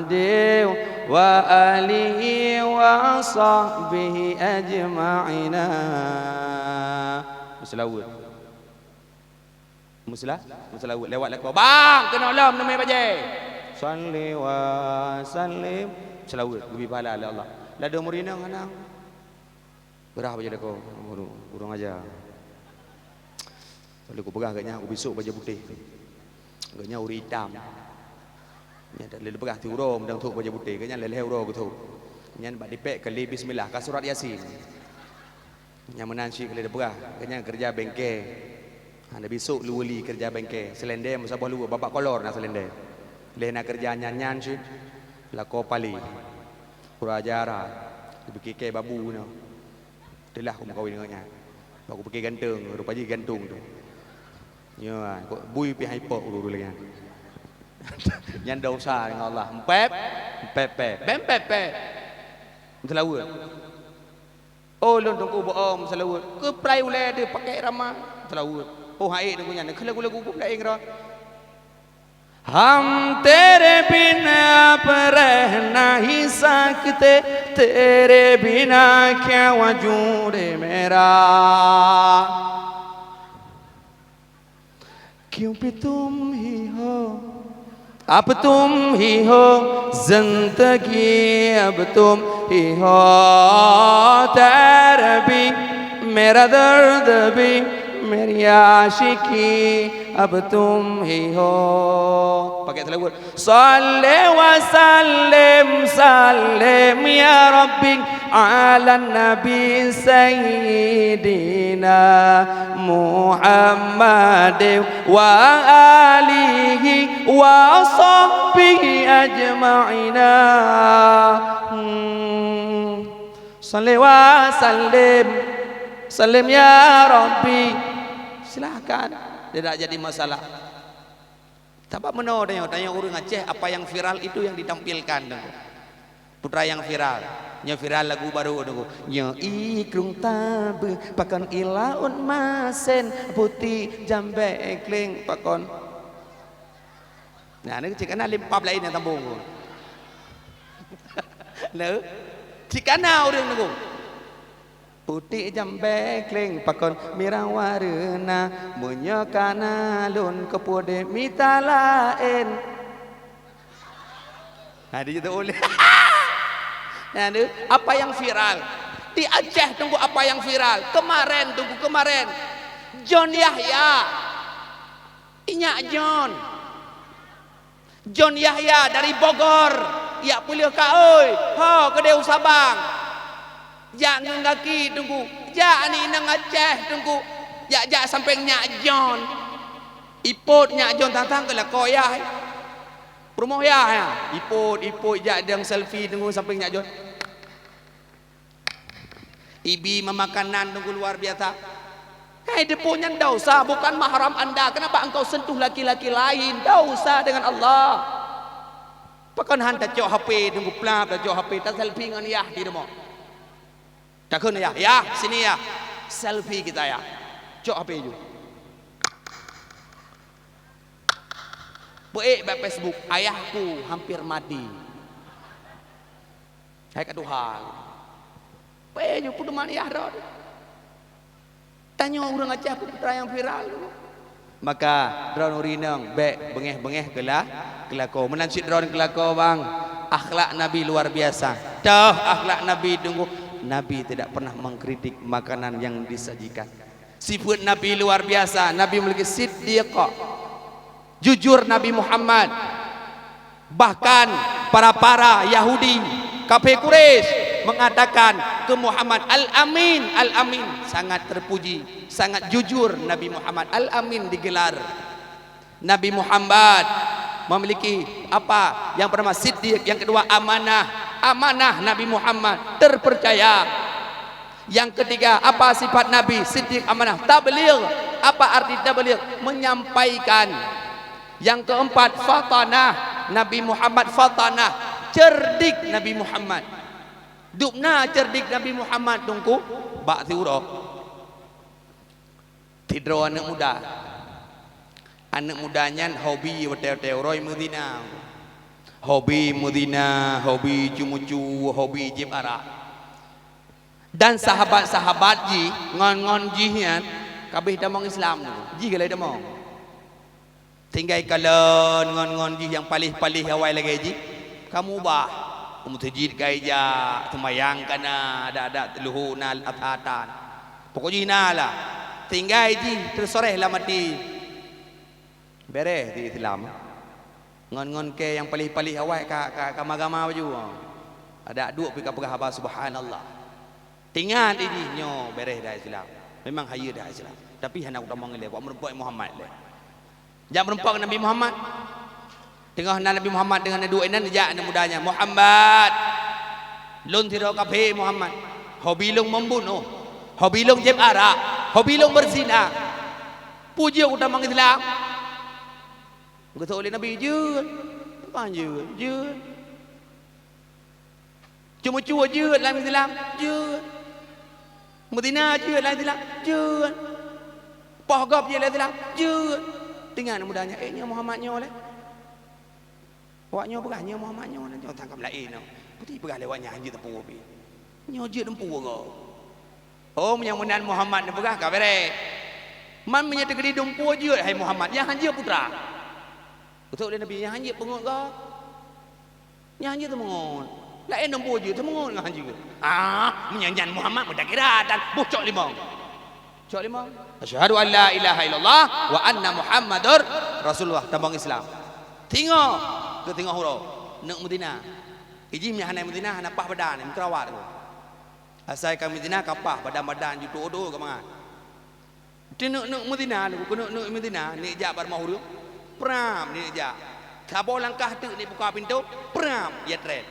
wa alihi wa sahbihi ajma'ina. Meuseulaweuet. Meuseula-, meuseulaweuet lewat lakoe. Bang, keunoe lom neumè bajèe. Shalli wa sallim. Meuseulaweuet, geubri pahala lé Allah. Ladôm ureueng inong hana. Beurah bajèe lakoe. Ureueng, ureueng aja. Lalu kupeugah gobnyan, ubisôk bajèe putéh. Gobnyan ureueng itam. Nyan lé peugah ti uroe meudang thôk bajèe putéh. Gobnyan lhèe-lhèe uroe geuthôk. Nyan bak dipèk keu lé bismillah, ka surat Yasin. Nyang meunan cit ka lheueh tapeugah, gobnyan keureuja bengke. Ha, Nabi sôk luweue li keureuja bengke. Seulendé meusaboh luweue, babah kolor na seulendé. Lheueh na keureuja nyan-nyan cit, lakoe palé. Kura jara, geupike kèe babu nyoe. Teulah kumeukawen ngon nyan. Bak kupike ganteng, rupa jih ganteng tu. Nyoe, kok bui pih hai pok ureueng lagèe nyan. Nyan desya ngon Allah. Empèp, empèp pèe. Bèk empèp pèe. Meuseulaweuet. Oh, lôn Teungku bohong meuseulaweuet. Keu prai ulèe deuh pakèk rama meuseulaweuet. Oh, hai Teungku nyan, keu lagu-lagu peue laén rot. हम तेरे बिना अब रह नहीं सकते, तेरे बिना क्या वजूद मेरा। क्योंकि तुम ही हो, अब तुम ही हो, जिंदगी अब तुम ही हो, दर्द भी, मेरा दर्द भी, मेरी आशिकी अब तुम ही हो। Pakai selawat. Salli wa sallim, sallim ya Rabbi, ala Nabi Sayyidina Muhammad wa alihi wa sahbihi ajma'ina. Hmm. Salli wa sallim, sallim ya Rabbi. Silahkan, tidak jadi masalah. Sabab meunoe tanyoe, tanyoe ureueng Aceh, apa yang viral itu yang ditampilkan, Teungku. Putra yang viral. Nyoe viral lagu baru, Teungku. Nyoe i krueng tabeueng, pakon i laôt masén, putéh jambèe kléng, pakon. Nah, ni cit ka na lempap laén nyang tambong, Teungku. Nah, cit ka na ureueng, Teungku. Putéh jambèe kléng pakon mirah wareuna, meunyoe ka na lôn keu putéh mita laén. Nah, di situ ulèe. Nah, ni, apa yang viral? Di Aceh, Teungku, apa yang viral? Kemarin, Teungku, kemarin. John Yahya. Inyak John. John Yahya dari Bogor, jak peuleueh ka oi, ho keudéh u Sabang. Jak ngon gaki, Teungku, jak aneuk inong Aceh, Teungku, jak-jak sampéng nyak John. Ipot nyak John tang-tang keu lakoe yah. Peurumoh yah, ya. Ipot, ipot jak dong selfie, Teungku, sampéng nyak John. Ibi meumakanan Teungku luar biasa. Hai, teupeue nyan dosa, bukan mahram anda. Kenapa engkau sentuh laki-laki lain? Dosa dengan Allah. Pakon han tacok H P, Teungku, plap, tacok H P, taselfie ngon yah di rumoh. Takheun yah, "Yah, sini yah. Selfie kita yah." Cok H P ju. Peuék bak Facebook, "Ayahku hampir mati." Hai ka tuha. Peuék ju peuduman yah droe. Tanyoe ureueng Aceh peue putra nyang viral. Maka droeneuh ureueng inong bèk beungèh-beungèh keu la-, keu lakoe. Meunan cit droeneuh keu lakoe, bang. Akhlak Nabi luar biasa. Toh akhlak Nabi, Teungku. Nabi tidak pernah mengkritik makanan yang disajikan. Sifeut Nabi luar biasa. Nabi memiliki siddiq. Jujur Nabi Muhammad. Bahkan para-para Yahudi, kafé Quraisy mengatakan keu Muhammad, "Al-Amin, Al-Amin." Sangat terpuji, sangat jujur Nabi Muhammad. Al-Amin digelar. Nabi Muhammad memiliki apa? Yang pertama siddiq, yang kedua amanah. Amanah Nabi Muhammad, terpercaya. Yang ketiga, apa sifat Nabi? Siddiq, amanah, tabligh. Apa arti tabligh? Menyampaikan. Yang keempat, fatanah. Nabi Muhammad fatanah. Cerdik Nabi Muhammad. Dubna cerdik Nabi Muhammad, Teungku, bak siuroe. Sidroe aneuëk muda. Aneuëk muda nyan hobi watée-watée uroe meuzina. Hobi meuzina, hobi ceumucu, hobi jieb arak. Dan sahabat-sahabat jih ngon-ngon jih nyan ka abéh tamong Islam tu. Jih galai tamong. Tinggai kalon ngon-ngon jih nyang paléh-paléh awai lagée jih, ka mubah. U meuseujid ka ijak, seumayang ka na, adak-adak teuluhu na, ata-ata na. Pokok jih na lah. Tinggai jih teusoreh lam até. Beres di Islam. Ngon-ngon kée nyang paléh-paléh awai ka, ka, ka magama baju. Adak duek pih ka peugah haba subhanallah. Ingat jih nyoe beres dah Islam. Memang hayeu dah Islam. Tapi hana kutamong ilée, wak meurumpok Muhammad lé. Jak meurumpok Nabi Muhammad. Teungoh na Nabi Muhammad deungon duek inan, jak aneuk muda nyan, "Muhammad, lôn sidroe kafé Muhammad. Hobi lôn membunuh. Hobi lôn jieb arak. Hobi lôn beuzina. Peue jeuet kutamong Islam?" Geuseuôt lé Nabi, "Jeuet." "Pakon jeuet?" "Jeuet." Ceumucue jeuet lam Islam? Jeuet. Meuzina jeuet lam Islam? Jeuet. Poh gob jeuet lam Islam? Jeuet. Teungoh muda nyan, "Eh, nyoe Muhammad nyoe lé." Awak nyoe peugah, "Nyoe Muhammad nyoe lé." Nyoe tangkam laén nyoe. Putih peugah lewat nyan jeuet teupeu pih. Nyoe jeuet teupeu gob. Oh, meunyoe meunan Muhammad neupeugah ka beres. Man meunyoe teukeudi dumpeue jeuet, hai Muhammad, nyang han jeuet putra. Beutôi lé Nabi, nyang han jeuet peungeut gob. Nyang han jeuet teumeungon. Laén dumpeue jeuet teumeungon ngon han jeuet. Ah, meunyoe nyan Muhammad meutakira dan boh cok limong. Cok limong. Asyhadu an la ilaha illallah wa anna Muhammadur Rasulullah. Tamong Islam. Tingoh keu tingoh uroe. Neuk meuzina. Iji meuhana meuzina hana paih badan, meukerawat. Asai ka meuzina ka paih badan-badan juto-uto ka mangat. Teuneuk-neuk meuzina, keuneuk-neuk meuzina, neuk jak bak rumoh ureuëng, pram neuk jak. Saboh langkah teuk neuk buka pintoe, pram ya treb.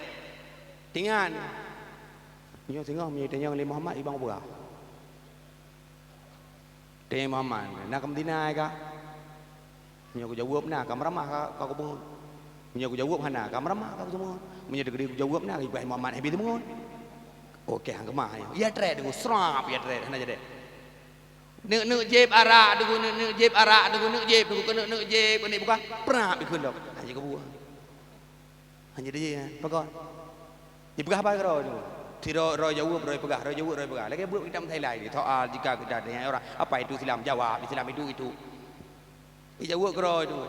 Ingat, nyoe singoh meunyoe tanyong lé Muhammad, ibang peugah. Tanyong Muhammad, na ka meuzina ka? Meunyoe kujaweueb na, ka meuramah ka, ka kupeungon. Meunyoe kujaweueb hana, ka meuramah ka kupeungon. Meunyoe teukeudi kujaweueb na, ibaih Muhammad habéh teungon. Oke, hang keumah nyoe. Ya treb deungon, srap ya treb, hana jadi. Neuk-neuk jieb arak deungon, neuk-neuk jieb arak deungon, neuk jieb deungon, keuneuk-neuk jieb, keuneuk buka, prap ikheun lom. Hana jikeubeuet. Hana jijak, pakon? Jipeugah haba keudroe tu. Sidroe jaweueb, droe peugah, droe jaweueb, droe peugah. Lagée buet kitab Thailand ni, soal jika kita tanya orang, "Apa itu Islam?" Jawab, "Islam itu, itu." Jijaweueb keudroe tu.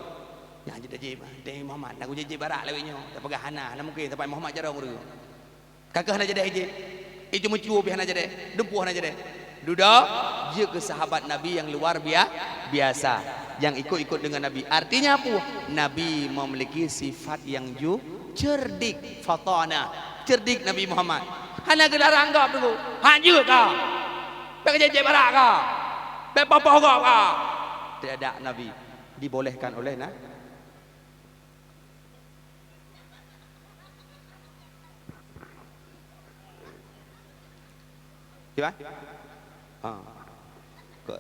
Nyang jeuet jieb, "Deh Muhammad, na kujieb arak lawét nyoe." Tapeugah hana, hana mungken, saban Muhammad carông ureuëng. Ka keuh hana jadeh ije. Ije meucue pih hana jadeh, dumpeue hana jadeh. Dudoe, jeuet keu sahabat Nabi nyang luar bia-, biasa, nyang ikot-ikot deungon Nabi. Artinya peue? Nabi memiliki sifat nyang ju-, cerdik, fatanah. Cerdik Nabi Muhammad. Hana geularang gob teungku. "Han jeuet ka. Bék kajéb-jéb barak ka. Bék poh-poh gob ka." Tidak, Nabi dibolehkan oleh na-, Kiban? Ha. Keu,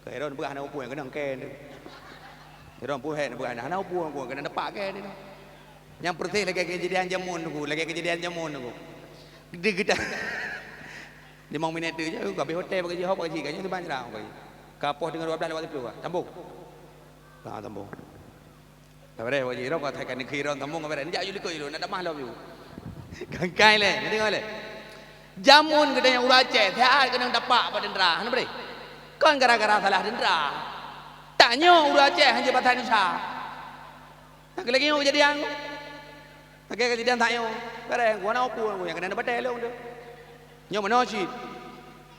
keu Heron peugah hana upuan, keuneuk kén tu. Heron pun hek peugah hana upuan, keuneuk tepak kén tu. Nyang peureuteh lagée keujadian jameun tu, lagée keujadian jameun tu. Di kita. Limong minit tu je, ka habéh hotel bagi jih, hop bagi jih, ka nyoe tu ban cerah bagi. Ka poh teungoh dua belas lewat sepuluh, sambung. Ha, sambung. Ka beureh, Pak Haji, rot ka that ka neukheun rot, sambung ka beureh. Jak yue likot yue, nak damah lom yue. Kangkai lé, neudeungoe lé. Jameun geutanyoe ureuëng Aceh, siat keuneuk tapak bak teuntra, hana beureh. Kon gara-gara salah teuntra. Tanyoe ureuëng Aceh hana jeuet bahasa Indonesia. Nah, lagée nyoe keujadian. Lagée keujadian tanyoe. Beureh, guna opo, nyang keuneuk batée lôn tu. Nyoe meunoe cit.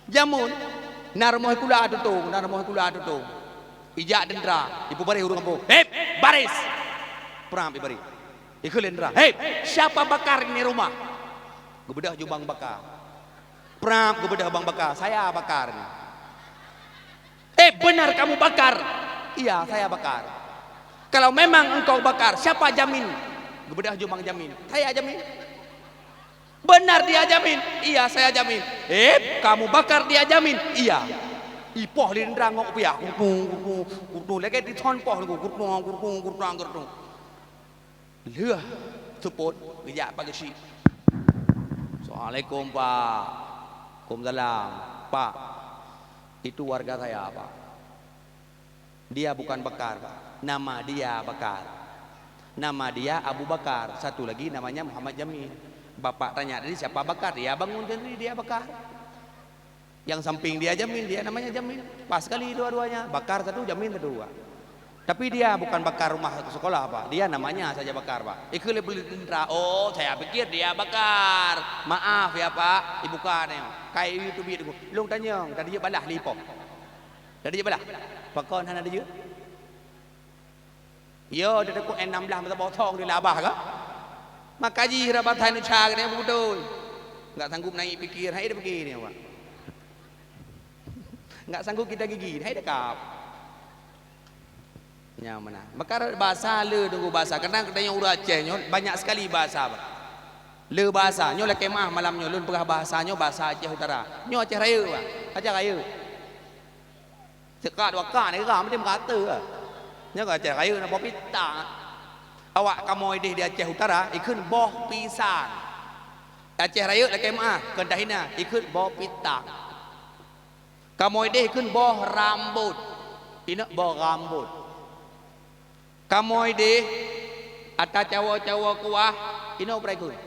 Jameun, na rumoh sikula tutong, na rumoh sikula tutong. Ijak teuntra, ipeubaréh ureuëng kampung. "Hep, baris!" Prap ibaréh. Ikheun lé teuntra, "Hep, siapa bakar ini rumah?" Geubeudôh ju bang bakar. Prap geubeudôh bang bakar, "Saya bakar ini." "Eh, benar kamu bakar?" "Iya, saya bakar." "Kalau memang engkau bakar, siapa jamin?" Geubeudôh ju bang jamin. "Saya jamin." "Benar dia jamin?" "Iya, saya jamin." "Eh, kamu bakar dia jamin?" "Iya." Ipoh lé teuntra ngok piah, kurtung, kurtung, kurtung. Lagée dithon poh, kurtung, kurtung, kurtung, kurtung. Lheueh seupôt, geujak Pak Geuchik. "Assalamualaikum, Pak." "Waalaikumsalam." "Pak, itu warga saya, Pak." Dia bukan Bakar, Pak. Nama dia Bakar. Nama dia Abu Bakar. Satu lagi namanya Muhammad Jamil. Bapak tanya tadi siapa Bakar, dia bangun sendiri, dia Bakar. Yang samping dia Jamil, dia namanya Jamil. Pas sekali dua-duanya, Bakar satu, Jamil satu, Pak. Tapi dia bukan Bakar rumah sekolah, Pak. Dia namanya saja Bakar, Pak. Ikeu lé peuleueh teuntara, "Oh, saya pikir dia Bakar. Maaf ya, Pak, ibuka nyoe. Kai YouTube itu." Lôn tanyong, tadi jeuet balah lipoh. Tadi jeuet balah. Pakon hana dijeuet? Yo, di dekat N enam belas masa bosong di labah ka. Maka jih rabat hai nuca kena beutôi. Enggak sanggup naik pikir, hai dipikir ni, Pak. Enggak sanggup kita gigi, hai dekap. Nyang mana? Maka bahasa le tunggu bahasa. Kadang kita yang urang Aceh nyoe banyak sekali bahasa, Pak. Le bahasa. Nyoe lakée maah malam nyoe lôn peugah bahasa nyoe bahasa Aceh Utara. Nyoe Aceh Rayeuk, Pak. Aceh Rayeuk. Sekat dua kak ni geram meusti meurata. Nyoe ka Aceh Rayeuk na boh pitang. Awak kamoe deh di Aceh Utara ikheun boh pisang. Aceh Rayeuk lakée meuah, keu tahina ikheun boh pitang. Kamoe deh ikheun boh rambot. Inok boh rambot. Kamoe deh ata cawa-cawa kuah, inoe brai kheun.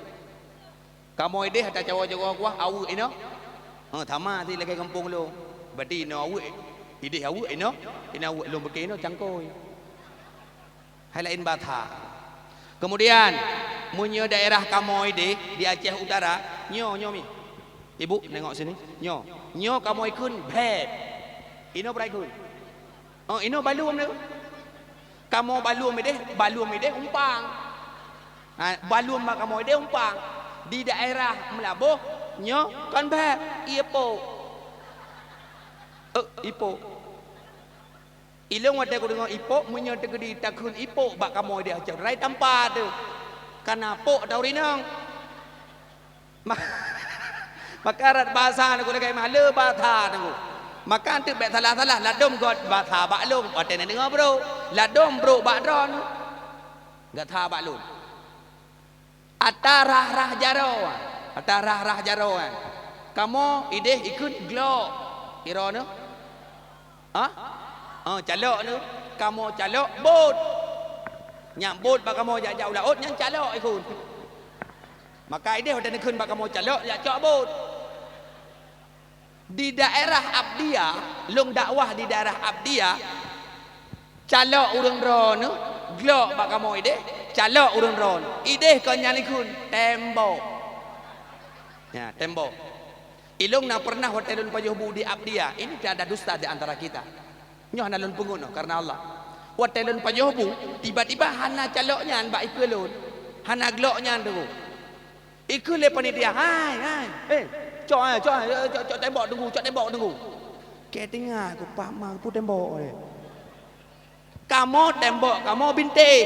Kamoe deh ata cawa-cawa kuah, aweuek inoe. Ha, sama si lagée gampông lôn. Berarti inoe aweuek, ideh aweuek inoe, inoe aweuek lôn beuke inoe cangkôi. Hai laén bata. Kemudian, meunyoe daerah kamoe deh di Aceh Utara, nyoe, nyoe mi. Ibu, nengok sini. Nyoe. Nyoe kamoe kheun bheb. Inoe brai kheun. Oh, inoe balum nyoe. Kamoe balum ideh, balum ideh umpang. Ha, balum bak kamoe ideh umpang. Di daerah Meulaboh, nyoe kon bheb, ipok. Eh, ipok. Ilôn watée kudeungoe ipok, meunyoe teukeudi takheun ipok bak kamoe ideh Aceh, rai tampa teuh. Kana pok tau rinong. Ma-, maka rot basa nyoe lagée mah le basa nyoe. Maka teuk bék salah-salah, ladom göt basa bak lôn, watée na deungoe brok. Ladom brok bak droeneuh, göt that bak lôn. Ata rah-rah jaroe, ata rah-rah jaroe. Kamoe ideh ikheun glok. Kiro nyoe? Ha? Oh, calok nyoe. Kamoe calok bot. Nyang bot bak kamoe jak-jak u laôt, nyan calok ikheun. Maka ideh watée neukheun bak kamoe calok, jak cok bot. Di daerah Abdia, lôn dakwah di daerah Abdia, calok ureuëng droeneuh, glok bak kamoe ideh, calok ureuëng droeneuh. Ideh kon nyan ikheun, tembok. Ya, tembok. Ilôn na pernah watée lôn pajoh bu di Abdia, ini tiada dusta di antara kita. Nyoe hana lôn peungeut nyoe karena Allah. Watée lôn pajoh bu, tiba-tiba hana calok nyan bak ikeue lôn. Hana glok nyan teungku. Ikeue lé panitia, "Hai, hai, eh, cok, eh, cok, eh, cok, cok tembok teungku, cok tembok teungku." Keu teungoh ku pah ma peue tembok lé. Kamoe tembok, kamoe bintéh.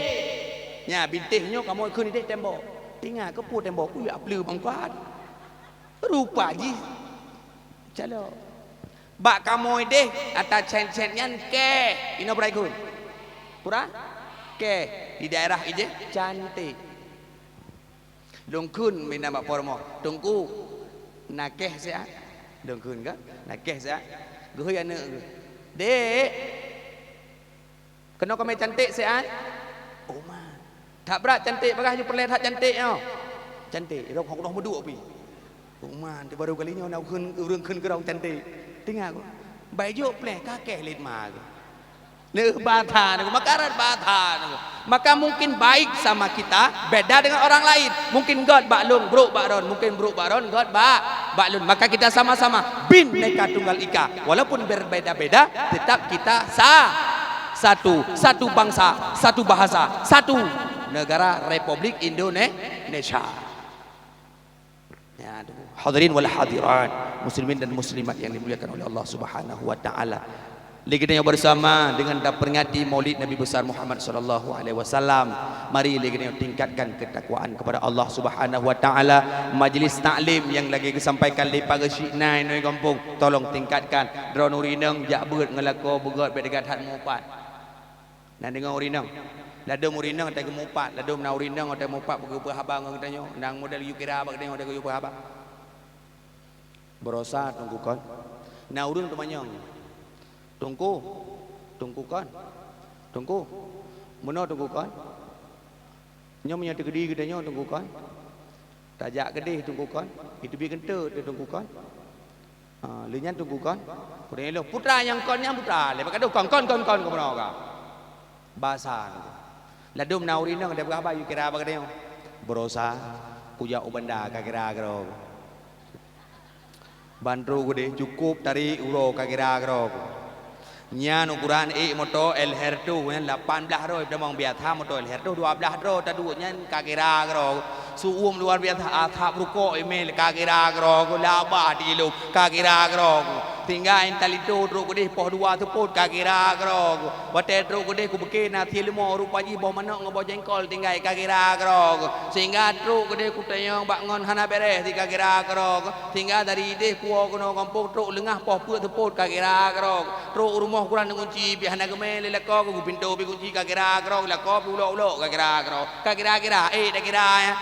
Nya, bintéh nyoe kamoe kheun ideh tembok. Teungoh ku peue tembok, ku jak pleue mangkat. Rupa jih calok. Bak kamoe deh ata cét-cét nyan keh, inoe brai kheun. Pura? Keh di daerah ideh cantik. Lôn kheun meunan bak po rumoh, "Teungku, na keh siat?" Lôn kheun kan, "Na keh siat?" Geuhôi aneuëk geuh, "Dek, keunoe keume cantik siat?" "Oh ma, that brat cantik, bagah ju peureulée that cantik nyoe." "Cantik, rhok hok noh meuduek pih." "Oh ma, baru kali nyoe na ureuëng, ureuëng kheun keurong cantik." Teungoh ku, "Bai jok peureulée ka keh lét ma geuh." Neuh bata nyoe, maka rot bata nyoe. Maka mungkin baik sama kita beda dengan orang lain. Mungkin göt bak lôn, brok bak droen, mungkin brok bak droen, göt bak, bak lôn. Maka kita sama-sama Bhinneka Tunggal Ika. Walaupun berbeda-beda, tetap kita sa-, satu. Satu bangsa, satu bahasa, satu negara Republik Indonesia. Ya, hadirin wal hadirat, muslimin dan muslimat yang dimuliakan oleh Allah Subhanahu wa taala. Lé geutanyoe bersama dengan taperingati Maulid Nabi Besar Muhammad sallallahu alaihi wasallam, mari lé geutanyoe tingkatkan ketakwaan kepada Allah Subhanahu wa taala. Majlis taklim yang lagi geusampaikan lé Pak Geuchik na inoe gampông, tolong tingkatkan. Droeneuh ureuëng inong jak beuet ngon lakoe beugöt bék teuga that mupat. Na deungoe ureuëng inong? Ladom ureuëng inong watée geumupat, ladom na ureuëng inong watée mupat beugeupeue haba ngon geutanyoe, nang model yue kira bak geutanyoe watée geuyue peue haba. Baroesa teungku kon. Na ureuëng teumanyong, "Teungku, Teungku kon. Teungku. Meunoe Teungku kon. Nyoe meunyoe teukeudi geutanyoe Teungku kon. Tajak keudeh Teungku kon. Iteubiet keuneuk Teungku kon. Ha, lheueh nyan Teungku kon. Kureueng ilôn, putra nyang kon nyan putra. Lé bak gadoh kon, kon, kon, kon, keumeunyoe ka. Basa Teungku. Ladôm na ureueng inong deuh peugah haba yue kira bak geutanyoe. Baroesa, kujak u banda ka kira keudroe. Ban trok keudeh cukôp tarék uroe ka kira keudroe. Nyan ukuran ék moto L R tujuh nyan lapan blaih droe tamong, biasa moto L R tujuh dua blaih droe taduek nyan ka kira keudroe. Seu-uem luar biasa, asap rukok imèe ka kira keudroe, labah di lom ka kira keudroe. Tinggai talito trok keudeh poh dua seupôt ka kira keudroe. Watèe trok keudeh kubeuke na sie leumo rupa jih boh manok ngon boh jengkol tinggai ka kira keudroe. Sehingga trok keudeh kutanyong bak ngon hana bèrèh si ka kira keudroe. Sehingga dari ideh kuwoe keunoe gampông trok leungah poh peuet seupôt ka kira keudroe. Trok u rumoh kurang neukunci pih hana geumè lé lakoe, keu pintoe pih kunci ka kira keudroe, lakoe pih ulok-ulok ka kira keudroe. Ka kira-kira, ék takira, ya.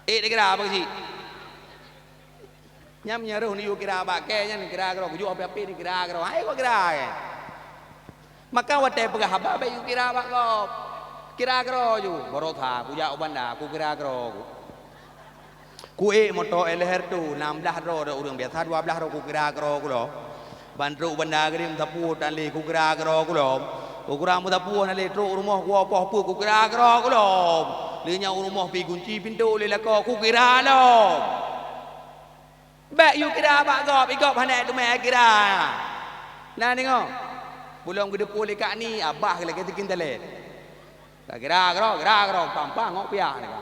Ék takira apa sih? Nyan meunyoe roh neuyue kira bak kèe nyan kira keudroe, kujok api-api neukira keudroe. Hai kok kira, ya. Maka watèe peugah haba bèk yue kira bak gob. Kira keudroe ju, baroesa kujak u banda, kukira keudroe ku. Kuék moto L R tujuh, nam blaih droe, ureueng biasa dua blaih droe, kukira keudroe ku lom. Ban trok u banda keudeh meusapeue tan lé, kukira keudroe ku lom. Kukira meusapeue tan lé, trok u rumoh kuwoe poh peuet, kukira keudroe ku lom. Lheueh nyan u rumoh pih kunci pintoe lé lakoe, kukira lom. Bèk yue kira bak gob, i gob hana teumè kira. Na deungö. Bulông geudeupu lé kak ni, abah lagèe sikin talèt. Ka kira keudroe, kira keudroe, pam-pam ngok piah ni ka.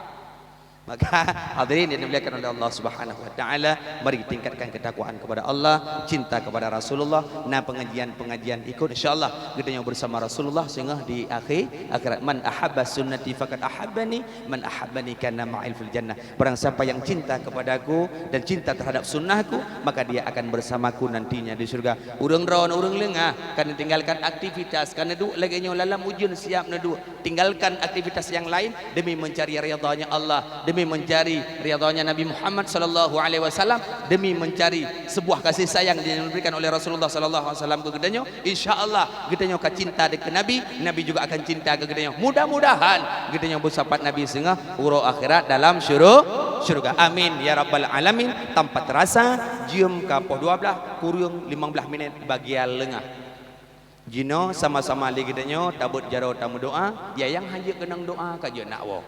Maka, hadirin yang dimuliakan oleh Allah Subhanahu wa Taala, mari tingkatkan ketakwaan kepada Allah, cinta kepada Rasulullah. Na pengajian-pengajian ikut, insya-Allah geutanyoe bersama Rasulullah singoh di akhé akhirat. "Man ahabba sunnati faqad ahabbani, man ahabbani kana ma'i fil jannah." Barang siapa yang cinta kepadaku dan cinta terhadap sunnahku, maka dia akan bersamaku nantinya di surga. Ureueng droe, ureueng leungah, ka neutinggalkan aktivitas, ka neuduek lagèe nyoe lam ujeuen siap neuduek. Tinggalkan aktivitas yang lain demi mencari ridhanya Allah, demi mencari ridhanya Nabi Muhammad sallallahu alaihi wasallam, demi mencari sebuah kasih sayang yang diberikan oleh Rasulullah sallallahu alaihi wasallam keu geutanyoe. Insya Allah, geutanyoe ka cinta keu Nabi, Nabi juga akan cinta keu geutanyoe. Mudah-mudahan geutanyoe beusapat Nabi singoh uroe akhirat dalam syuru-, syurga. Amin ya rabbal alamin. Tanpa terasa, jeuem ka poh dua blaih kureueng limong blaih minèt bagian leungah. Jinoe sama-sama lé geutanyoe tabeuet jaroe tameudoa, ya nyang hanjeuet keunong doa ka jeuet nak woe.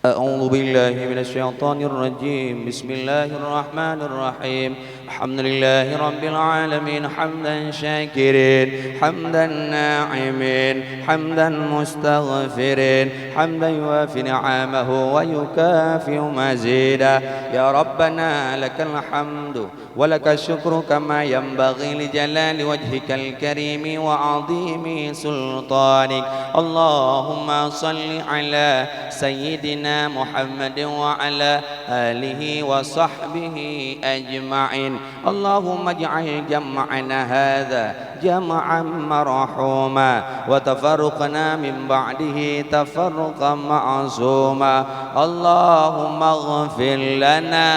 أعوذ بالله من الشيطان الرجيم. بسم الله الرحمن الرحيم. الحمد لله رب العالمين. حمدا شاكرين، حمدا ناعمين، حمدا مستغفرين، حمدا يوافي نعمه ويكافئ مزيده. يا ربنا لك الحمد ولك الشكر كما ينبغي لجلال وجهك الكريم وعظيم سلطانك. اللهم صل على سيدنا محمد وعلى آله وصحبه أجمعين. اللهم اجعل جمعنا هذا جمعا مرحوما وتفرقنا من بعده تفرقا معصوما. اللهم اغفر لنا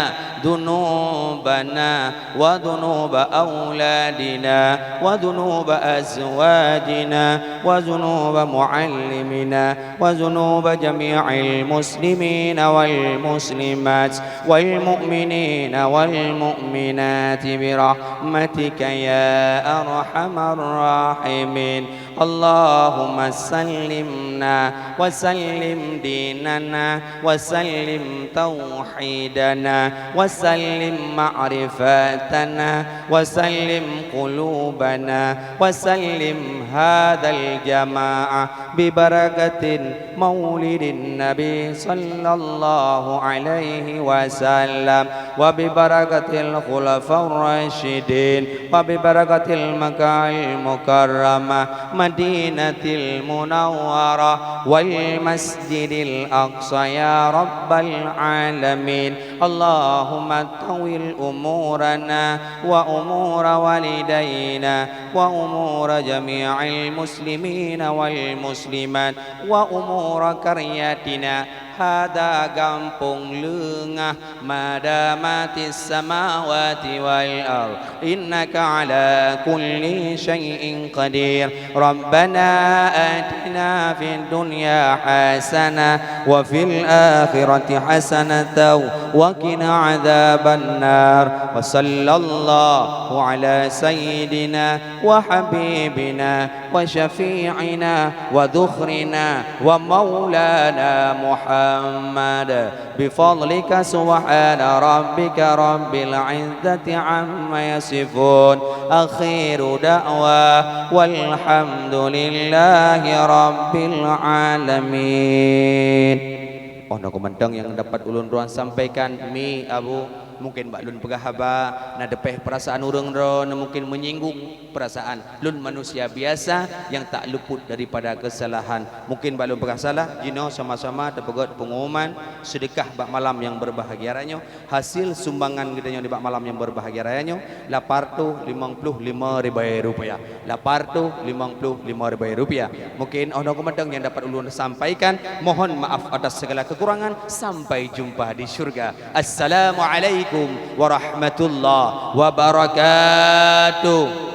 ذنوبنا وذنوب أولادنا وذنوب أزواجنا وذنوب معلمنا وذنوب جميع المسلمين والمسلمات والمؤمنين والمؤمنات برحمتك يا أرحم الراحمين. اللهم سلمنا وسلم ديننا وسلم توحيدنا وسلم معرفتنا وسلم قلوبنا وسلم هذا الجماعة ببركة مولد النبي صلى الله عليه وسلم وببركة الخلفاء الراشدين وببركة المكة المكرمة مدينة المنورة والمسجد الأقصى يا رب العالمين. اللهم طول أمورنا وأمور والدينا وأمور جميع المسلمين والمسلمات وأمور قريتنا Hada gampông leungah, ma damatis samawati wal ard, innaka ala kulli syai'in qadir. Rabbana atina fid dunya hasanah wa fil akhirati hasanatan wa qina adzaban nar. Wa sallallahu ala sayyidina wa habibina wa syafi'ina wa dhukhrina wa maulana Muhammad. Bifadlika subhana rabbika rabbil izzati amma yasifun. Akhiru da'wa walhamdulillahi rabbil alamin. Oh, na keumantong nyang dapat ulôn droe sampaikan, mi Abu. Mungkin bak lôn peugah haba, na teupeh peurasaan ureuëng droe, na mungkin menyinggung peurasaan. Lôn manusia biasa nyang tak luput daripada kesalahan. Mungkin bak lôn peugah salah, jinoe sama-sama teupeugöt pengumuman sedekah bak malam nyang berbahagia raya nyoe. Hasil sumbangan geutanyoe nibak malam nyang berbahagia raya nyoe, lapan ratus limong puluh lima ribèe rupiah. Lapan ratus limong puluh lima ribèe rupiah. Mungkin oh na keumantong nyang dapat ulôn sampaikan. Mohon maaf atas segala kekurangan. Sampai jumpa di syurga. Assalamualaikum warahmatullahi wabarakatuh.